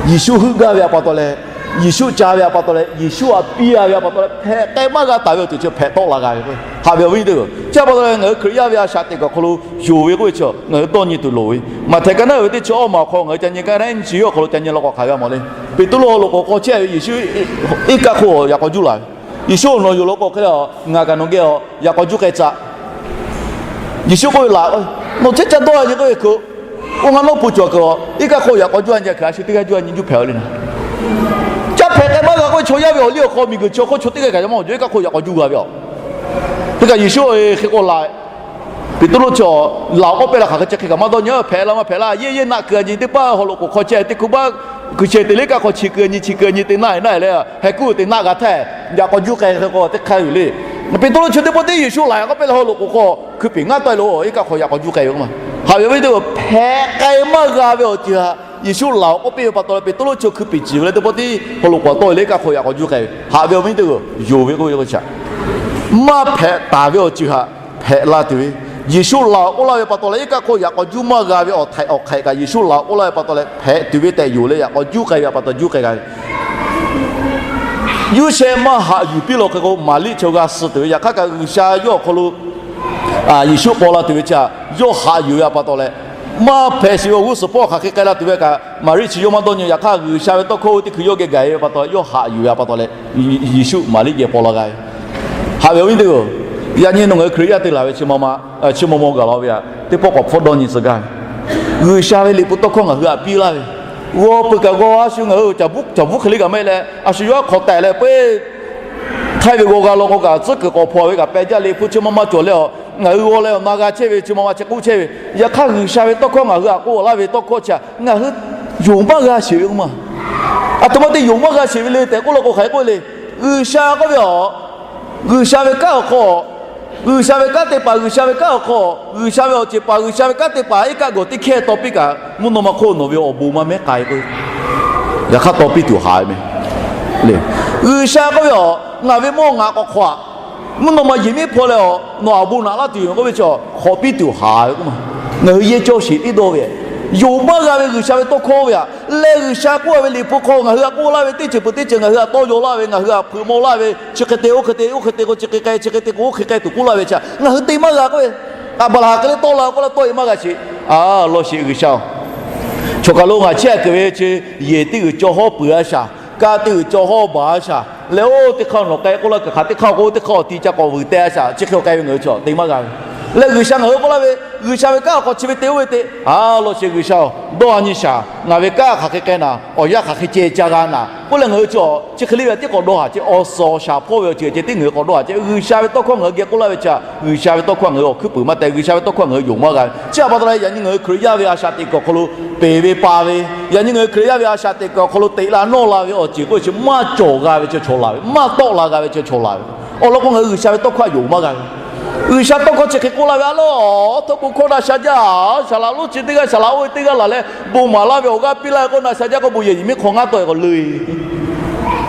Yeˍsuˆ heuˆ gaˇ ve a pa taw leh, Yeˍsuˆ ca ve a pa taw leh, Yeˍsuˆ htaꞈ piˇ a ve a pa taw leh hpehꞈ k'ai maˇ g'a taˍ ve awˬ ceuˬ chi hpehꞈ tawˆ la g'a ve k'o, haꞈ ve awˬ viˉ nyi teˇ-oˬ. Chi a pa taw leh ngaˬ hui Hkriꞈ yaˇ ve a shaꞈ teꞈ kuiˬ awˬ hk'aw lo yonˍ ve k'oˆ ve chi ngaˬ hui dawˇ nyi tuˬ loˍ ve. Maꞈhtehˍ kaˇ naˉ uiˍ ve teˇ chi awˇ maˬ awˬ hk'aw ngaˬ hui ca nyi kaˇ naˉ nyi chi yawˇ awˬ hk'aw lo ca nyi law k'o hk'aˬ g'a mawˬ le. Peˍtruˆ haw loꞈ k'oˍ hk'aw chehˇ ve Yeˍsuˆ iˉ kaˆ hk'oˆ yaꞈ k'aw juˇ la ve. Yeˍsuˆ awˬ nawˬ yonˍ law k'o hk'e le, ngaˬ kaꞈ nawˬ geh yaꞈ k'aw juˇ k'ai tcuh. Yeˍsuˆ k'oˆ ve laˬ, nawˬ chehˇ ca dawˇ a nyi k'oˆ ve hk'e, oˇ ngaˬ nawˉ pu cawˬ kuiˬ a iˉ kaˆ hk'oˆ yaꞈ k'aw juˇ a nyi a hk'e a shu teˇ g'aˇ juˇ a nyi juˇ hpehꞈ a le na. Caˇ hpehꞈ k'ai maˇ g'a k'oˆ ve chaw yaˇ ve awˬ liˇ awˬ hk'aw miˬguiˬ chi awˬ hk'oˆ chaw teˇ g'aˇ kaꞈ yaꞈ maˇ awˬ jawˬ iˉ kaˆ hk'oˆ yaꞈ k'aw juˇ g'a ve a. Hk'e kaꞈ Yeˍsuˆ hk'e k'o laˬ, Peˍtruˆ chi laˬ awˬ k'oˆ pehˇ la hk'aˬ hk'e chi hk'e kaꞈ maˇ dawˇ nyi, hpehꞈ la maˇ hpehꞈ la, yeˇ yeˇ naˆ kuiˬ a nyi teˇ paˆ haw loꞈ k'oˍ hk'aw chehˇ teˇ hkuˇ baˆ kuiˬ chehˇ te le iˉ kaˆ hk'aw chi kuiˬ a nyi chi kuiˬ a nyi te naˆ e naˆ e leh heh kuˇ te naˆ g'a htaˇ, yaꞈ k'aw juˇ k'ai hk'e k'o teˇ hk'aˇ yuˬ le. Peˍtruˆ chi teˇ pawˆ teˇ Yeˍsuˆ laˬ awˬ k'oˆ pehˇ la haw loꞈ k'oˍ hk'aw hkui peˬ ngaˇ tawˆ e lo iˉ kaˆ hk'aw yaꞈ k'aw juˇ k'ai ve k'oˆ ma. Haꞈ ve awˬ viˉ nyi teˇ-oˬ, hpehꞈ k'ai maˇ g'a ve awˬ ceuˬ htaꞈ Yeˍsuˆ laˬ awˬ k'oˆ pehˇ ve pa taw leh Peˍtruˆ chi hkui peˬ ciˍ ve leh teˇ pawˆ teˇ haw loꞈ k'oˍ tawˆ e le iˉ kaˆ hk'aw yaꞈ k'aw juˇ k'ai ve. Haꞈ ve awˬ viˉ nyi teˇ-oˬ, yonˍ ve k'oˆ ve k'o chi htaꞈ maˇ hpehꞈ taˍ ve awˬ ceuˬ htaꞈ hpehꞈ la tuˬ ve, Yeˍsuˆ laˬ awˬ k'oˆ laˇ ve pa taw leh iˉ kaˆ hk'oˆ yaꞈ k'aw juˇ maˇ g'a ve awˬ htaiꞈ awˬ hk'aiꞈ kaꞈ Yeˍsuˆ laˬ awˬ k'oˆ laˇ ve pa taw leh hpehꞈ tuˬ ve tehꞈ yonˍ leh yaꞈ k'aw juˇ k'ai ve pa taw juˇ k'ai g'a ve. Yuˇ shehˆ maˇ haꞈ yuˬ piˇ law hk'e k'o Maˍriˆ chaw g'a suh tuˬ ve, yaꞈ hk'aˇ kaꞈ G'uiˬsha yawˇ awˬ hk'aw lo Yeˍsuˆ paw la tuˬ ve chi htaꞈ yawˇ haꞈ yuˬ ve pa taw leh, maˇ hpehꞈ sheˍ ve awˬ g'uˇ suhˍ pawˆ hk'aˬ hk'e k'ai la tuˬ ve kaꞈ Maˍriˆ chi yawˇ maˇ dawˇ nyi. Yaꞈ hk'aˇ G'uiˬsha ve tawˇ hkawˇ oˇ ve teˇ hkui yawˇ geh gaˬ e ve pa taw leh yawˇ haꞈ yuˬ ve pa taw leh, Yeˍsuˆ Maˍriˆ geh paw la g'a ve. Haꞈ ve awˬ viˉ nyi teˇ-oˬ, yaꞈ nyi nawˬ ngaˬ hui Hkriꞈ yaˇ te laˬ ve chi ma ma, chi maw maw gaˬ la ve htaꞈ teˇ pawˆ k'awꞈ hpfuhˆ dawˇ nyi tcuh gaˇ ve. G'uiˬsha ve liꞈ hpu tawˇ hkawˇ ngaˬ hui htaꞈ piˇ laˇ ve, g'aw peuˬ kaꞈ g'aw a shu ngaˬ hui caˬ bvuhˉ hk'e le kaꞈ maˇ heˆ leh a shu yawˇ hk'awꞈ tehꞈ leh peuˬ htaiˇ ve g'aw g'a law k'o kaꞈ tcuhˉ kuiˬ k'awꞈ hpaw ve kaꞈ pehˬ jaˇ liꞈ hpu chi ma ma cawˬ leh a, ngaˬ hui g'aw leh awˬ na g'a chehˇ ve chi ma ma chi k'oˆ chehˇ ve. Yaꞈ hk'aˇ G'uiˬsha ve tawˇ hkawˇ ngaˬ hui htaꞈ k'oˆ laˇ ve tawˇ hkawˇ chi htaꞈ ngaˬ hui yonˍ maˇ g'a sheˍ ve k'oˆ ma. A htoꞈ ma te yonˍ maˇ g'a sheˍ ve le tehꞈ k'oˆ law k'o hk'aˬ hk'e k'oˆ le. G'uiˬsha k'oˆ ve a, G'uiˬsha ve kanˉ awˬ hk'aw, G'uiˬsha ve kanˉ te paˍ, G'uiˬsha ve kanˉ awˬ hk'aw, G'uiˬsha ve awˬ ceˬ paˍ, G'uiˬsha ve kanˉ te paˍ iˉ kaˆ gawˬ teˇ hkehˇ taw piˇ kaꞈ mvuhˇ naw ma hk'oˆ nawˬ ve awˬ bon maˇ mehˉ k'ai k'o, yaꞈ hk'aˇ taw piˇ tuˬ haˍ ve meh. G'uiˬsha k'oˆ ve a, ngaˬ ve mawˇ ngaˬ k'awꞈ hk'awꞈ a, mvuhˇ naw ma yehˬ miˉ hpaw leh a, nawˬ awˬ bon naꞈ laˇ tuˬ yoˬ k'oˆ ve chi hk'awꞈ piˇ tuˬ haˍ ve k'oˆ ma. Ngaˬ hui yehˇ cawˇ sheˍ tiˉ dawˇ ve, yonˍ maˇ g'a ve G'uiˬsha ve tawˇ hkawˇ ve htaꞈ leh G'uiˬsha k'oˆ ve liꞈ hpu hk'aw ngaˬ hui htaꞈ k'oˆ laˇ ve teˇ ceuˬ peuˬ teˇ ceuˬ ngaˬ hui htaꞈ tawˇ yaw laˇ ve, ngaˬ hui htaꞈ hpeuꞈ maw laˇ ve, chi hk'e te oˇ hk'e te, oˇ hk'e te k'o chi hk'e k'ai, chi hk'e te k'o oˇ hk'e k'ai tuˬ k'oˆ laˇ ve chi htaꞈ ngaˬ hui te maˇ g'a k'oˆ ve. Aˍbraˍhanˍ hk'e le tawˆ la k'oˆ la tawˆ e maˇ g'a sheˍ. A, law sheˍ G'uiˬsha-oˬ, choˬ kaˬ lo ngaˬ chehˇ kuiˬ ve chi yehˬ teˇ g'uiˬ caw hawˉ peuˬ a shaˍ, kaˇ teˇ g'uiˬ caw hawˉ baˬ a shaˍ leh oˇ teˇ hk'aˇ nawˬ k'ai k'oˆ laˇ kaꞈ hk'aˬ teˇ hk'aˇ k'o teˇ hk'aˇ awˬ ti ca k'awꞈ vuiˬ teh a shaˍ, chi hk'e k'ai ve ngaˬ hui chi te maˇ g'a ve. Leh G'uiˬsha ngaˬ hui k'oˆ laˇ ve, G'uiˬsha ve kanˉ awˬ hk'aw chi ve te oˇ ve te, a, law sheˍ G'uiˬsha-oˬ, dawˇ a nyi shaˍ, ngaˬ ve kanˉ hk'aˬ hk'e k'ai naˍ, awˬ yanˇ hk'aˬ hk'e ceh ca g'a naˍ k'oˆ leh ngaˬ hui chi chi hk'e le ve tiˉ k'awꞈ dawˇ haˍ ce, awˬ suhˍ awˬ shaˍ hpawˇ ve awˬ ceuˬ ceh tiˉ ngaˬ hui k'awꞈ dawˇ haˍ ce. G'uiˬsha ve tawˇ hkawˇ ngaˬ hui geh k'oˆ laˇ ve chi htaꞈ G'uiˬsha ve tawˇ hkawˇ ngaˬ hui awˬ hkuiˉ puiˍ maˇ teh, G'uiˬsha ve tawˇ hkawˇ ngaˬ hui yonˍ maˇ g'a ve. Chi htaꞈ pa taw leh yaꞈ nyi ngaˬ hui Hkriꞈ yaˇ ve a shaꞈ teꞈ kuiˬ awˬ hk'aw lo peˬ ve pa ve, yaꞈ nyi ngaˬ hui Hkriꞈ yaˇ ve a shaꞈ teꞈ kuiˬ awˬ hk'aw lo teꞈ la nawˇ la ve awˬ ceuˬ k'oˆ ve chi maˇ cawˬ g'a ve chi chaw la ve, maˇ tawˆ la g'a ve chi chaw la ve. Awˬ lawn k'o ngaˬ hui G'uiˬsha ve tawˇ hkawˇ htaꞈ yonˍ maˇ g'a ve. G'uiˬsha tawˇ hkawˇ chi hk'e k'oˆ laˇ ve, a lawˉ, htawˇ bon hkawˇ na sha jaˇ, saˍ laꞈ lonˉ chi teˇ g'aˇ saˍ laꞈ oˇ ve teˇ g'aˇ laˬ leh bon maˍ laˇ ve awˬ g'aˇ piˇ laˇ ve k'o na sha jaˇ k'o bon yehˬ nyi miˉ hk'aw ngaˇ tawˆ e k'o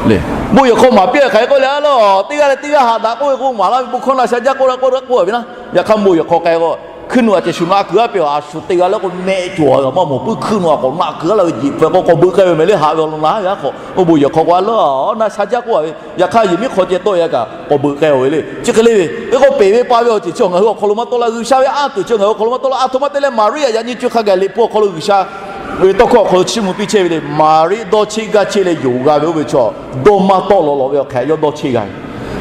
le. Bon yehˬ hk'aw maˍ piˇ a hk'aˬ hk'e k'oˆ le, a lawˉ, teˇ g'aˇ leh teˇ g'aˇ haꞈ daꞈ k'oˆ ve k'o maˍ laˇ ve bon hkawˇ na sha jaˇ k'oˆ la k'oˆ k'oˆ ve naˉ. Yaꞈ hk'aˇ bon yehˬ hk'aw k'ai k'o Hkuiˇ nuˆ aꞈ ceh shuˍ naꞈ kuiˬ aˉ pehˇ a shu teˇ g'aˇ leh k'o mehˆ cawˬ a g'a maˇ mawˬ puiˉ hkui nuˆ aꞈ k'awꞈ naꞈ kuiˬ aˉ la ve jeꞈ hpfuh k'o k'awꞈ beuꞈ k'ai ve mehˍ le haꞈ ve awˬ lawn naˉ yaˇ hk'awꞈ oˇ bon yehˬ hk'aw k'o a leuˉ a naˆ sha jaˇ k'oˆ a ve. Yaꞈ hk'aˇ yehˬ miˉ hk'aw ceh tawˆ e a kaꞈ k'awꞈ beuꞈ k'ai a ve le. Chi hk'e le ve, ve k'o peˬ ve pa ve awˬ ceuˬ chi ngaˬ hui awˬ hk'aw lo maˇ tawˆ la, G'uiˬsha ve anˇ tuˬ chi ngaˬ hui awˬ hk'aw lo maˇ tawˆ la. A htoꞈ ma te leh Maˍriˆ yaꞈ nyi co hk'a gaˬ Liꞈ hpu awˬ hk'aw lo G'uiˬsha ve tawˇ hkawˇ awˬ hk'aw lo chiˇ mvuh piˇ chehˇ ve le. Maˍriˆ dawˇ cheˆ gaˇ cheˆ leh yonˍ g'a ve oˇ ve chaw, dawˇ maˇ tawˆ lawꞈ lawꞈ ve awˬ hk'e yawˇ dawˇ cheˆ g'a ve.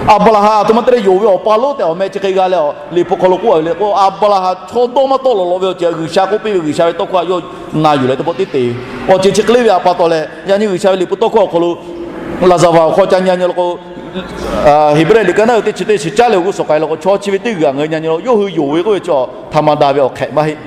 Aˍbraˍhanˍ a htoꞈ ma te leh yonˍ ve awˬ pa lonˉ tehꞈ awˬ meh chi hk'e g'a leh, Liꞈ hpu hk'aw lo k'oˆ a ve le k'o, Aˍbraˍhanˍ chaw dawˇ maˇ tawˆ lawꞈ lawꞈ ve awˬ ceuˬ G'uiˬsha k'oˆ piˇ ve G'uiˬsha ve tawˇ hkawˇ a yawˇ na yuˬ leh teˇ pawˆ teˇ te awˬ ceuˬ chi hk'e le ve a pa taw leh, yaꞈ nyi G'uiˬsha ve Liꞈ hpu tawˇ hkawˇ awˬ hk'aw lo Laˍzaˍvaˍ awˬ hk'aw ca nyi nyi lo k'o, Heˍbrehˇ liꞈ ka naˉ uiˍ teˇ chi teˇ chi caˉ leh awˬ g'uˇ suhˍ k'ai lo k'o, chaw chi ve teˇ g'uiˬ a ngaˬ hui nyi nyi lo yawˇ hui yonˍ ve k'oˆ ve chaw htaꞈ maˍ daꞈ ve awˬ hk'ehꞈ maˇ heˆ.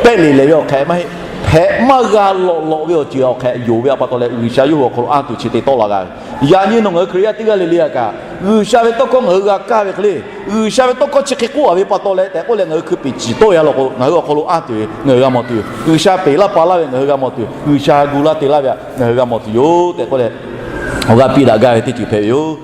Pehˆ leˬ lehˬ ve awˬ hk'ehꞈ maˇ heˆ. Hpehꞈ maˇ g'a lawꞈ lawꞈ ve awˬ ceuˬ awˬ hk'ehꞈ yonˍ ve a pa taw leh G'uiˬsha yawˇ hui awˬ hk'aw lo anˇ tuˬ chi te tawˆ la g'a ve. Yaꞈ nyi nawˬ ngaˬ hui Hkriꞈ yaˇ teˇ g'aˇ le le a kaꞈ, G'uiˬsha ve tawˇ hkawˇ ngaˬ hui g'a kaˇ ve hk'e le, G'uiˬsha ve tawˇ hkawˇ chi hk'e k'oˆ a ve pa taw leh tehꞈ k'oˆ leh ngaˬ hui hkui peꞈ ciˍ tawˆ e a law k'o, ngaˬ hui awˬ hk'aw lo anˇ tuˬ ve ngaˬ hui g'a mawˬ tuˬ yoˬ. G'uiˬsha peꞈ laˇ pa laˇ ve ngaˬ hui g'a mawˬ tuˬ yoˬ. G'uiˬsha gu laˇ te laˇ ve ngaˬ hui g'a mawˬ tuˬ yoˬ tehꞈ k'oˆ leh, awˬ g'aˇ piˇ daꞈ gaˇ ve teˇ ceuˬ hpehꞈ ve yoˬ.